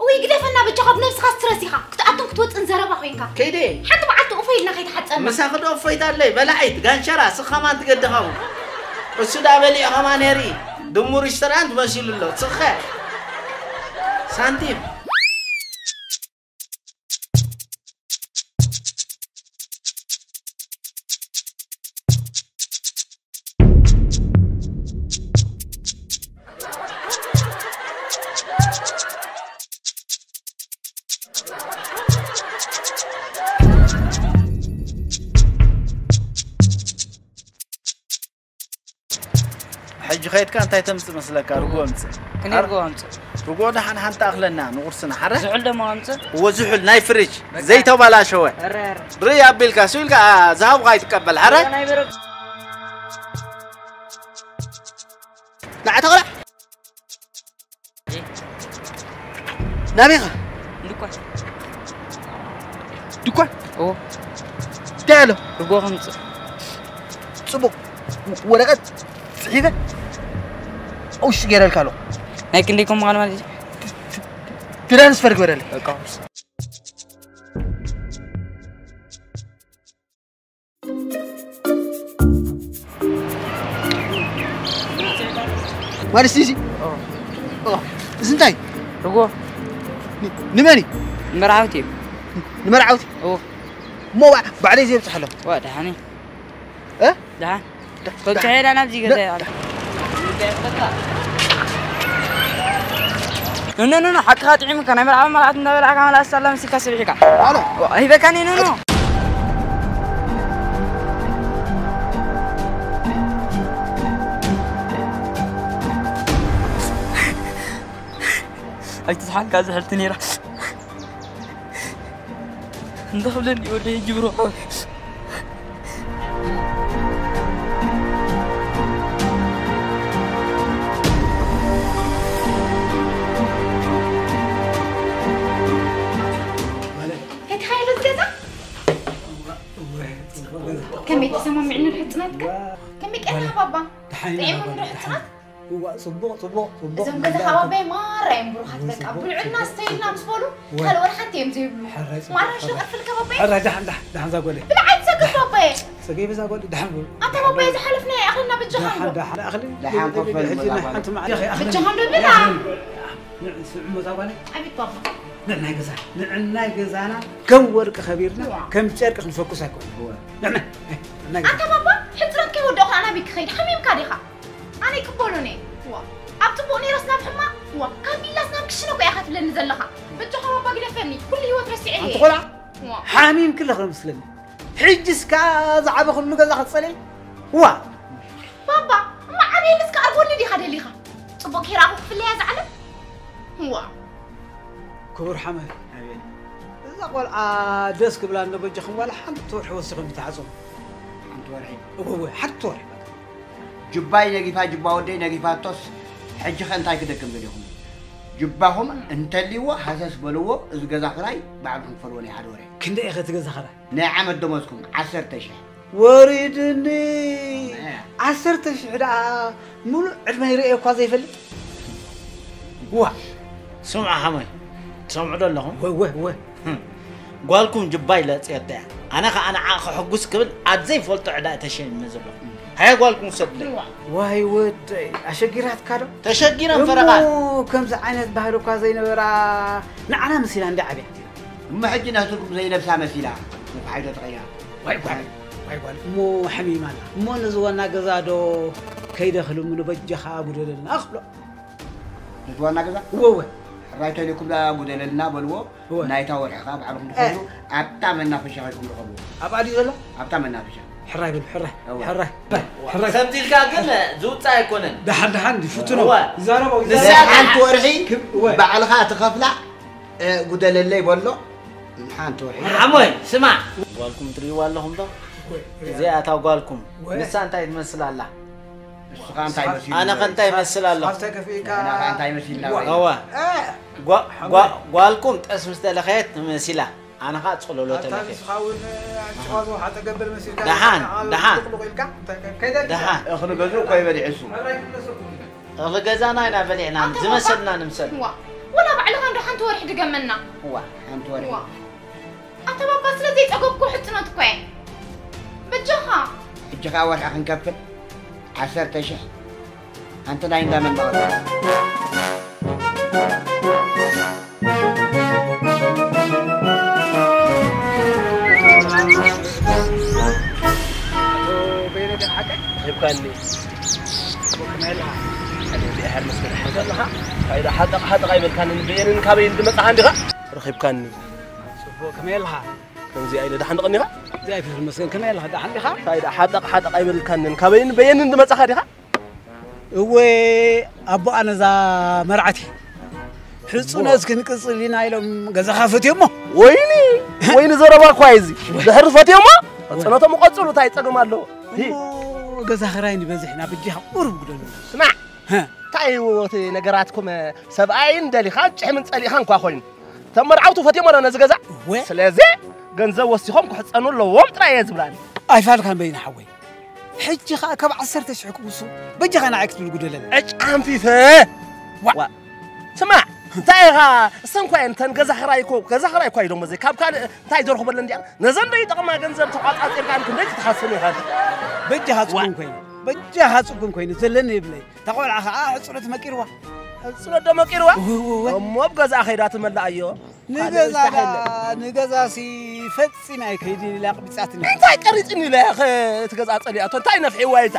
እውይ፣ ግደፈና በጃኻ፣ ብነብስኻ ስትረስ ኢኻ። ክትኣቱን ክትወጽእን ዘረባ ኮይንካ። ከይደ። ሓንቲ መዓልቲ እፎይ ኢልና ከይትሓጸና። ምሳኺ ዶ እፎይታ ኣለይ? በላዒት፣ ጋንሸራ፣ ስኻ ማን ትገድኻ እውን። እሱ ዳ በሊዑ ከማን የርኢ። ድሙ ሪስቶራንት መሲሉ ኣሎ። ስኸ። ሳንቲም። ሕጂ ኸይድካ እንታይ ተምጽእ መስለካ? ርጎ ኣምጽእ። ክንደይ ርጎ ኣምጽእ? ርጎ ደሓን ሓንቲ ኣኽለና ንቑርስና፣ ሓረ? ዝሑል ደሞ ኣምጽእ? እወ፣ ዝሑል ናይ ፍሪጅ፣ በቃ። ዘይተበላሸወ። እረ፣ እረ። ርእ ኣቢልካ፣ ስኢልካ፣ ዝሃብኻ ኣይትቀበል፣ ሓረ? ናይ በረድ። ንዓ ተቕላዕ። ናበይ ኢኻ? ድኳን። ድኳን? እዎ። እንታይ ኣሎ? ርጎ ከምጽእ። ጽቡቕ። ወረቐት ጽሒፈ ኣብ ውሽጢ ገይረልካ ኣለኹ። ናይ ክንደይ ከም ምዃኑ ማለት እዩ? ትራንስፈር ግበረለይ። በቃ። ማለት እዚ? ኦ። ኦ። እዚ እንታይ? ርጎ። ን-፣ ንመን እዩ? ንመርዓውቲ እዩ። ንመርዓውቲ? ኦ። እሞ ባ-፣ ባዕለይ ዘብፅሐሎም። ዋ፣ ደሓን እዩ። እ? ደሓን። ደ-፣ ከብፅሐ ደ-፣ ኢላ ናብዚ ደ-፣ ገዛ ይቐል። ኖ ኖ ኖ፣ ሓቅኻ ጥዒሙካ። ናይ መርዓዊ መርዓት እንዳበላዕካ መላእስ ኣላ መሲልካ ሰቢሕካ። ኣለ። ሂበካኒ። ኖ ኖ። ኣይትስሓልካ ዝሕልቲ ነይራ። እንተኽብለኒ ወደይ ጅብሮ። ፈቲኻ ኢሉ ዝገዛ? ከመይ ተሰማሚዕኒ ድሕጽናትካ? ከመይ ቀና ባባ? ደሓን ኢና ጥዒሞም ባባ፣ ድሕጽናት? እዋ፣ ጽቡቕ፣ ጽቡቕ፣ ጽቡቕ። እዞም ገዛ ከባባይ ማራ እዮም ብሩኻት። እዋ፣ በቃ ጽቡቕ፣ ብልዑልና ጽቡቕ፣ ስተይልና ጽቡቕ። ምስ በሉ እዋ። ካልእ ወላ ሓንቲ እዮም ዘይብሉ። ሕራይ ጽቡቕ፣ ማራ ሽሎ ሕራይ። ቀፍል ከባባይ። ሕራይ፣ ደሓን፣ ደሓን፣ ደሓን ዛጎለይ። ብልዓት ሰክፍ ባባይ። ሰገይ በዛ ጓል ደሓን በሉ። ኣታ ባባይ ዝሓለፍና ይኣኽልና ብጃኻ ደሓን፣ እንዶ። ደሓን፣ እኣኽሊ። ደሓን ኮፍ በል ሕጂ ናይ ባባ። ሓንቲ መዓልቲ ደሓን። ይኣኽሊ። ብጃኻ እንዶ ብላ። ንዕ-፣ ስምዑ መዛ ጓለይ። ኣቤት ባባ። ንዕናይ ገዛ፣ ንዕናይ ገዛና ከም ወርቂ ከቢርና፣ እዋ። ከም ጨርቂ ክንፈኩስ ኣይኮነ። እዋ። ንዕናይ፣ ንዕናይ ገዛ። ኣታ ባባ፣ ሕጽረት ከይወደኹ ኣና ቤት ክኸይድ፣ ሓሚምካ ዲኻ? ኣነ ይቅበሎን እየ። ዋ፣ ኣብ ጽቡቕ ነይረስ ናብ ሕማቕ፣ ዋ፣ ካብ ቢላስ ናብ ክሽነ እኮ ኢኻ ትብለኒ ዘለኻ። በጃኻ ባባ ግደፈኒ፣ ኩሉ ህይወት ረሲዐ እየ። ኣንቲ ቆልዓ፣ ዋ። ሓሚምኪ ኣለኺ መስለኒ። ሕጅስ ከኣ ዝዓበኽሉ ገዛ ክትጸልኢ? ዋ። ባባ፣ እማ ዓብየልስ ከኣ ኣርጎኒ ዲኻ ደሊኻ? ጽቡቕ ከይረኣኹ ክፍለያ እዛ ዓለም? ዋ። ክቡር ሓመድ፣ ኣቤት። እዛ ቆልዓ ደስ ክብላ እንዶ በጃኹም ዋላ ሓንቲ ወርሒ ወሲኹም ይትሓጾም። ሓንቲ ወርሒ? እወ፣ እወ፣ ሓንቲ ወርሒ። ጁባይ ነጊፋ፣ ጁባ ወደይ ነጊፋቶስ፣ ሕጂ ኸ እንታይ ክደግም ደሊኹም? ጁባኹም እንተልይዎ ሃሰስ በልዎ፣ እዚ ገዛ ኽራይ ባዕልኹም ክፈልዎ ናይ ሓደ ወርሒ። ክንደይ ኢኸ እቲ ገዛ ኽራይ? ናይ ዓመት ደሞዝኩም ዓሰርተ ሽሕ። ወሪድኒ። እ። ዓሰርተ ሽሕ ደኣ ሙሉእ ዕድመይ ርእየ እኳ ዘይፈልጥ። ዋ። ስምዑ ሓሞይ፣ ትሰምዑ ዶ ኣለኹም? ወ-፣ ወ-፣ ወ-። ህም። ጓልኩም ጅባይ ለጽየቶ እያ። ኣነ ኸኣ ንዓ ከሐጉስ ክብል ኣብ ዘይፈልጦ ዕዳ ተሸይመ ዘለኹ። ሃየ ጓልኩም ውሰዱለይ። ዋይ ወደይ፣ ኣሸጊራትካ ዶ? ተሸጊረን እሞ ፈረቓ። ከምዚ ዓይነት ባህሊ እኳ ዘይነበራ ንዓና መሲላ እንዳ ዓብያ። እሞ ሕጂ ናትኩም ዘይነብሳ መሲላ ንፋሒቶ ተቐይራ። ዋይ ጓል፣ ዋይ ጓል፣ እሞ ሓሚማና። እሞ ነዚ ዋና ገዛ ዶ ከይደ ክልምኑ በጃኻ ጉደለልና ክብሎ። ነቲ ዋና ገዛ? እወ፣ እወ። ሕራይ ተልዩኩም ደኣ ጉደለልና በልዎ። እወ። ናይታ ወርሒ ከኣ ባዕልኹም እ። ትኸዱ፣ ኣብታ መናፈሻ ከይድኩም ርኸብዎ። ኣብኣ ድዩ ዘሎ? ኣብታ መናፈሻ። ሕራይ በሉ፣ ሕራይ፣ እወ። ሕራይ፣ ሕራይ። ከምዚ ኢልካ ግን ዝውጻእ ኣይኮነን። ደሓን፣ ደሓን፣ ይፍትኖ። እወ። ይዛረቦ፣ ንሳ ይዛረቦ። ሓንቲ ወርሒ ክብ-፣ እወ። ባዕልኻ ትኸፍላ፣ እ፣ ጉደለለይ በሎ። ሓንቲ ወርሒ። ሓሞይ፣ ስማዕ። ጓልኩም ትርእይዋ ኣለኹም ዶ? እወ። እዚኣ እታ ጓልኩም። እወ። ንሳ እንታይ ትመስል ኣላ? ንስኻ እንታይ መሲሉ ኣነ ኸ እንታይ እመስል ኣለኹ? ንሕና ኸ እንታይ መሲልና እዋ። እዋ። እ። ጓ-፣ ጓ-፣ ጓልኩም ጠስ ምስ ተለኸየት መሲላ። ኣነ ኸኣ ጽሎሎ ኣታ ተለኸየት። ንስኻ እውን ኣንጭዋ ዝወሓጠ ገበል መሲልካ ደሓን፣ ንዓ ደሓን። ጥቕልቕ ኢልካ እንታይ ከ-፣ ከይደ ደሓን። እኽሊ ገዝኡ እኮ ይበልዕ እሱ። እኽሊ ገዛና ኢና በሊዕና፣ ኣታ ዝመሰልና ባባ። ንምሰል። ዋ፣ ወላ ባዕልኻ እንዶ ሓንቲ ወርሒ ድገመና። እዋ፣ ሓንቲ ወርሒ። ዋ። ኣታ ባባ፣ ስለ ዘይጸገብኩ ሕጽኖት እኮ እየ። በጃኻ። ሕጂ ኸኣ ወርሒ ክንከፍል ዓሰርተ ሽሕ። ኣንቲ ናይ እንዳ መናወሪ። ኣቶ በየነ ግን ሓቀይ? ሂብካኒ። ከመይ ኣለኻ? ኣነ ብድሓን መስገን ሓቂ ኣለኻ? ካይዳ ሓጠቕ ሓጠቕ ኣይበልካንን በየንን ካበይን ዝመጻኻ እንዲኻ? ረኺብካኒ። ጽቡቕ፣ ከመይ ኣለኻ? ከምዚ ኢለ ደሓን ደቐኒኻ? እግዚኣብሔር ይመስገን፣ ከመይ ኣለኻ? ደሓን ዲኻ? እንታይ ደኣ ሓጠቕ ሓጠቕ ኣይበልካንን፣ ካበይን በየንን ዝመጻኻ ዲኻ? እወ፣ ኣቦኣ ነዛ መርዓቲ ሕጹነት ክንቅጽል ኢና ኢሎም ገዛኻ ፈትዮሞ። ወይኒ፣ ወይኒ ዘረባ እኳ እዩ እዚ። ድሕሪ ፈትዮሞ፣ ወይ። ሕጽነቶም ቀጽሉ፣ እንታይ ጸገም ኣለዎ? እሞ ገዛ ኽራይ ንበዝሕ ኢና፣ በጃኻ ቁሩብ ግደሉ። ስማዕ፣ ሀ። እንታይ እዩ እቲ ነገራትኩም? ሰብኣይን ደሊኻን ጭሕምን ጸሊእኻን እኳ ኮይኑ። እቶም መርዓውቲ ፈትዮሞ ዶ ነዚ ገዛ? እወ። ስለዚ ገንዘብ ወሲኾም ክሕጸኑ ኣለዎም ጥራይ እየ ዝብላኒ። ኣይፋልካን በይነ ሓወይ። ሕጂ ኸኣ ካብ ዓሰርተ ሽሕ ክውሱ በጃኻ ንዓይ ክትብል ጉደለኒ። ዕጫ ኣንፊፈ። ዋ። ዋ። ስማዕ፣ እንታይ ኢኻ? እሰን እኳ እየን እተን ገዛ ኽራይ እኮ፣ ገዛ ኽራይ እኳ እዩ ደሞዘይ። ካብ ካልእ እንታይ ዝረኽበለን እንዲያ? ነዘን ዘይጠቕማ ገንዘብ ተቋጻጺርካን ክንደይ ክትሓስን ኢኻ? በጃኻ ዋ። ጽጉም ኮይኑ፣ በጃኻ ጽጉም ኮይኑ ዘለኒ ይብለይ። እታ ቆልዓ ኸኣ ሕጽኖት መቂርዋ። ሕጽኖት ዶ መቂርዋ? እወ፣ እወ፣ እወ። እሞ ኣብ ገዛኣ ከይዳ ትመልኣዮ። ንገዛ ካልእ ደኣ፣ ንገዛሲ ፈጺማ ኣይከይድን ኢላ ኣቕቢጻትኒ። እንታይ ቀሪጽኒ ኢላ እያ ኸ እቲ ገዛ ጸሊኣቶ? እንታይ ነፍሒዋ እያ እዛ?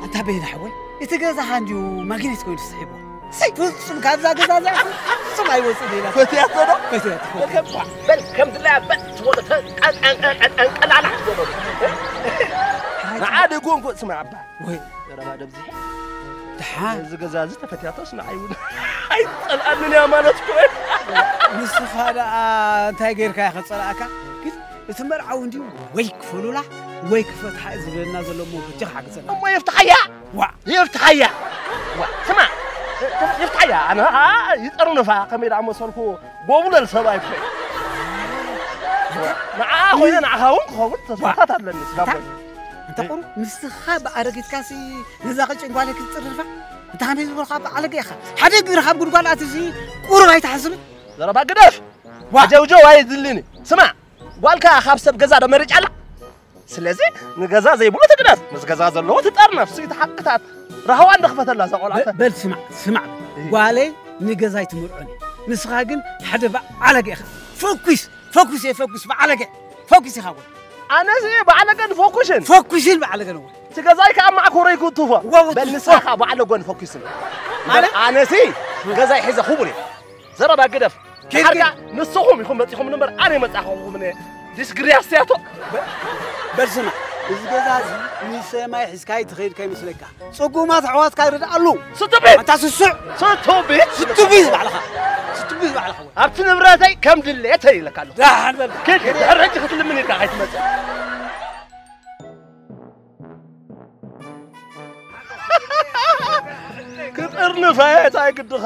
ኣታ በይነ ሓወይ፣ እቲ ገዛኻ እንድዩ ማግኔት ኮይኑ ተስሒብዎ። ሰይ፣ ፍጹም ካብዛ ገዛ እዚኣ ፍጹም ኣይወጽእን ኢላ። ፈትያቶ ዶ? ፈትያቶ። በል ከም ድላያ በል ትበሎ፣ ተ-፣ ቀን-፣ ቀን-፣ ቀን-፣ ቀን-፣ ቀላላ ትበሎ። ንዓ ደጎንኮ ስማዕ ኣባ። ወይ። ዘረባ ደብዚሐ። ደሓን። እዚ ገዛ እዚ ተፈትያቶስ ንዓይ እውን ኣይጸልኣንን እያ ማለት እኮ። ንስኻ ደኣ እንታይ ጌርካ ኢኻ ጸላእካ? ግን እቲ መርዓዊ እንድዩ ወይ ክፈሉላ ወይ ክፈትሓ እዩ ዝብለና ዘሎ እሞ በጃኻ ሓግዘና። እሞ የፍትሓያ። ዋ። የፍትሓያ። ዋ፣ ስማ፣ የፍትሓያ። ኣነ ኸዓ ይጠርንፋ፣ ከመይ ደኣ መሰልኩ፣ ጎብለል ሰብኣይ እኮ እዩ። ንዓ ኮይነ ንዓኻ እውን ክኸውን ተስፋታት ኣለኒ፣ ስጋብ እንታይ? እንታይ ቁሩብ? ንስኻ ብኣረጊትካሲ ነዛ ቅጭን ጓለይ ክትጥርንፋ? እንታይ ከመይ ዝበልካ በዓለገ ኢኻ? ሓደ እግርኻ ኣብ ጉድጓድ ኣትዩሲ ቁሩብ ኣይትሓስብን? ዘረባ ግደፍ። ዋ። ጀውጀው ኣይድልኒ። ስማ፣ ጓልካ ካብ ሰብ ገዛ ዶ መሪጫ ኣላ? ስለዚ ንገዛ ዘይብሉ ትግደፍ፣ ምስ ገዛ ዘለዎ ትጠርነፍ። ስኢት ሓቅታት ራህዋ እንደ ክፈተላ እዛ ቆልዓ። በ-፣ በል ስማዕ፣ ስማዕ። እይ። ጓለይ ንገዛይ ትምርዖን እየ። ንስኻ ግን ሓደ በዓለገ ኢኻ። ፈኩስ፣ ፈኩስ እየ፣ ፈኩስ፣ በዓለገ። ፈኩስ ኢኻ ወይ? ኣነስ እየ በዓለገን ፈኩስን። ፈኩስን በዓለገን ወይ? እቲ ገዛይ ከኣ ማዕኮረይ ክትፎ። ዋው፣ በል ትፎ። ንስኻ ከኣ በዓለጎን ፈኩስን። ማለት? ኣነሲ ገዛይ ሒዘ ክቡር እየ። ዘረባ ግደፍ። ኬድ፣ ድሓር ኬድ። ከኣ ንስኹም ኢኹም መጺኹም እምበር ኣነ ኣይመጻኹኹምን እየ። ዲስግሪያስ ያቶ። በ-፣ በል ስማዕ፣ እዚ ገዛ እዚ ንሰማይ ሒዝካዮ ትኸይድ ከይመስለካ። ጽጉማት ኣሕዋትካ ይርድኣሉ። ስቱፒድ! ኣታ ስሱዕ! ስቱፒድ! ስቱፒድ ባዕልኻ። ስቱፒድ ባዕልኻ ወይ። ኣብቲ ንብረተይ ከም ድሌተይ ኢለካ ኣለኹ። ደሓን በል። ኬድ፣ ኬድ፣ ድሕሪ ሕጂ ክትልምን ኢልካ ከይትመጽእ። ክጥርንፋ እየ፣ እንታይ ግድኻ?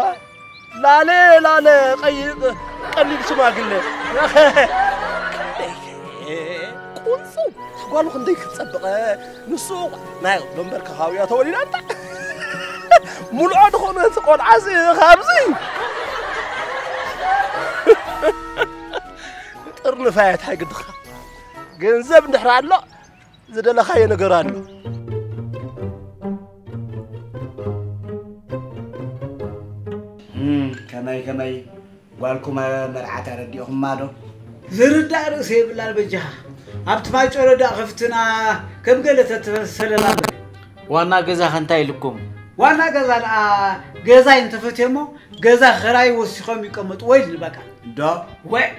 ላለ ላለ ቀይጥ ቀሊል ሽማግለ። ክንደይ ቁንጹ፣ እታ ጓሉ ክንደይ ክትጸብቐ። ንሱ ናይ መንበር ከኻውያ ተወሊዳ እንታ። ሙልዖ ዝኾነ እቲ ቆልዓ እዚ ካብዚ። ጥርንፋ እየ፣ እንታይ ግድኻ? ገንዘብ እንድሕር ኣሎ፣ ዝደለኻዮ ነገር ኣሎ። እም፣ ከመይ ከመይ ጓልኩም መርዓ ተረዲእኹማ ዶ? ዝርዳእ ርእሲ የብላን በጃኻ። ኣብቲ ማይጨሎ ደኣ ከፍትና ከም ገለ ተተሰለና በል። ዋና ገዛ ከ እንታይ ኢልኩም? ዋና ገዛ ደኣ ገዛይ እንተፈትየሞ ገዛ ኸራይ ወሲኾም ይቀመጥዎ ኢልኒ በቃ። እንዶ? ወ-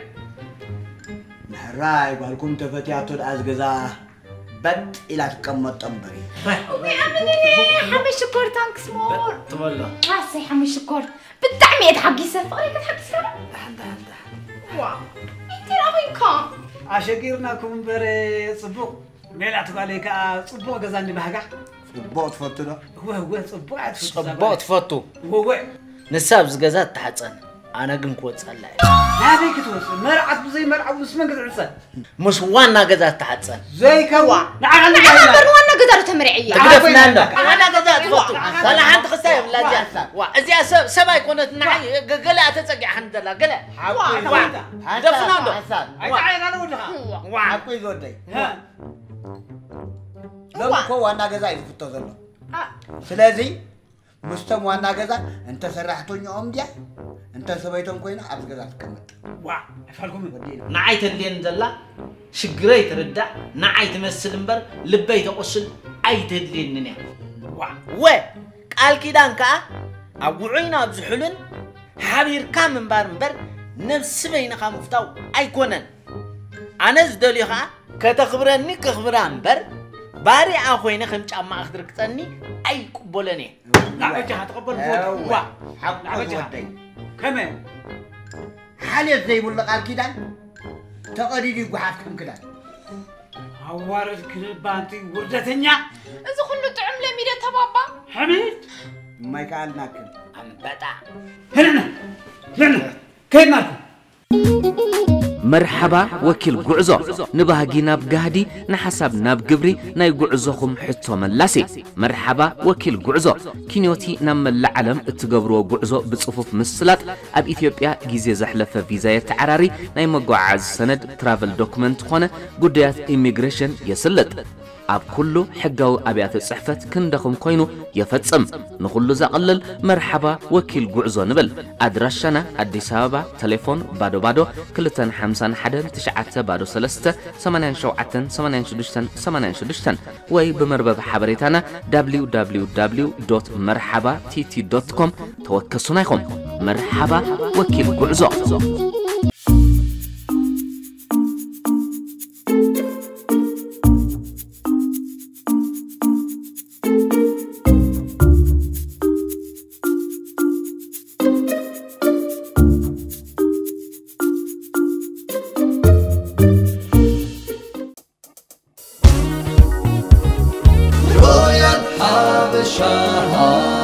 ምሕራይ ጓልኩም ተፈትያቶ ደኣ ዝገዛ በጥ ኢላ ትቀመጦ እምበር እዩ። እወ፣ ኣመለለ፣ ሓመድ ሽኮር፣ ታንክስ ሞር። ትበሎ። ኣሰይ፣ ሓመድ ሽኮር። ብጣዕሚ እየ ተሓጊሰ። ፍቕረይ ክትሓጊሰ ዶ? ደሓን፣ ደሓን፣ ደሓን። ዋው። እንታይ ደኣ ኮይንካ? ኣሸጊርናኩም እምበር፣ ጽቡቕ። ሜላት ጓለይ ከኣ ጽቡቕ ገዛ እንዲ ባህጋ። ጽቡቕ ትፈቱ ዶ? እወ፣ እወ፣ ጽቡቕ እያ ትፈቱ እዛ ጽቡቕ ጓለይ። ትፈቱ። እወ፣ እወ። ንሳ ኣብዚ ገዛ ትተሓጸን፣ ኣነ ግን ክወጸላ እየ። ናበይ ክትወጽእ? መርዓት ብዘይ መርዓዊ ምስ መን ክትዕጸ? ምስ ዋና ገዛ ትተሓጸን። ዘይከዋ፣ ንዓኻ እንታይ ንገርና? እምበር ንዋና ገዛ ዶ ተመርዕየ? ትግደፍና እንዶ። ዋና ገዛ ትፈቱ። ዋላ ሓንቲ ክስታይ የብላ እዚኣ። ዋ፣ እዚኣ ሰብ፣ ሰብ ኣይኮነት፣ ንዓይ ገ-፣ ገለ ተጸጊዓ ከም ዘላ፣ ገለ። ሓቁ እዩ። ዋ፣ ሓንታ፣ ደፍና እንዶ። ሓሳብ። ዋ። ኣይተዓየና ነው ወድኻ። ዋ። ሓቁ እዩ ዝወደይ። ዋ። ሎሚ እኮ ዋና ገዛ እዩ ዝፍቶ ዘሎ። ኣ። ስለዚ ምስቶም ዋና ገዛ እንተ ሰራሕተኛኦም ድያ እንተ ሰበይቶም ኮይና ኣብዚ ገዛ ትቀመጥ። ዋ፣ ኣይፋልኩምን። ወዲእና። ንዓይ ተድልየኒ ዘላ ሽግረይ ትርዳእ፣ ንዓይ ትመስል እምበር ልበይ ተቑስል ኣይተድልየንን እያ። ዋ። ወ፣ ቃል ኪዳን ከኣ ኣብ ውዑይን ኣብ ዝሑልን ሓቢርካ ምንባር እምበር ነብሲ በይንኻ ምፍታው ኣይኮነን። ኣነ ዝደልዮ ኸኣ ከተኽብረኒ ከኽብራ እምበር፣ ባሪኣ ኮይነ ከም ጫማኣ ክትርግጸኒ ኣይቅበሎን እየ። ና በጃኻ ተቐበል። እወ። ዋ። ሓቁ ና በጃኻ። ወደይ። ከመይ? ሓልዮት ዘይብሉ ቃል ኪዳን ተቐዲዱ ይጓሓፍ ከም ክዳን። ኣዋርድ ክንባንቲ ውርደተኛ። እዚ ኩሉ ጥዑም ለሚደ ተባባ። ሕሚድ። እማይ ከኣልናክን። ኣንበጣ። ህልዕና። ህልዕና። ከይድናልኩም። መርሓባ ወኪል ጉዕዞ፣ ንባህጊ ናብ ጋህዲ፣ ንሓሳብ ናብ ግብሪ፣ ናይ ጉዕዞኹም ሕቶ መላሲ። መርሓባ ወኪል ጉዕዞ፣ ኪንዮቲ ናብ መላእ ዓለም እትገብርዎ ጉዕዞ ብጽፉፍ ምስላጥ፣ ኣብ ኢትዮጵያ ግዜ ዘሕለፈ ቪዛ የተዓራሪ፣ ናይ መጓዓዓዚ ሰነድ ትራቨል ዶክመንት ኾነ ጉዳያት ኢሚግሬሽን የስልጥ። ኣብ ኩሉ ሕጋዊ ኣብያተ ጽሕፈት ክንደኹም ኮይኑ ይፍጸም። ንኹሉ ዘቕልል መርሓባ ወኪል ጉዕዞ ንብል። ኣድራሻና ኣዲስ ኣበባ፣ ቴሌፎን ባዶ ባዶ ክልተ ሓምሳ ሓደ ትሽዓተ ባዶ ሰለስተ ሰማንያን ሸውዓተን ሰማንያን ሽዱሽተን ሰማንያን ሽዱሽተን ወይ ብመርበብ ሓበሬታና www መርሓባቲቲ com ተወከሱና ኢኹም። መርሓባ ወኪል ጉዕዞ። Royal Habesha.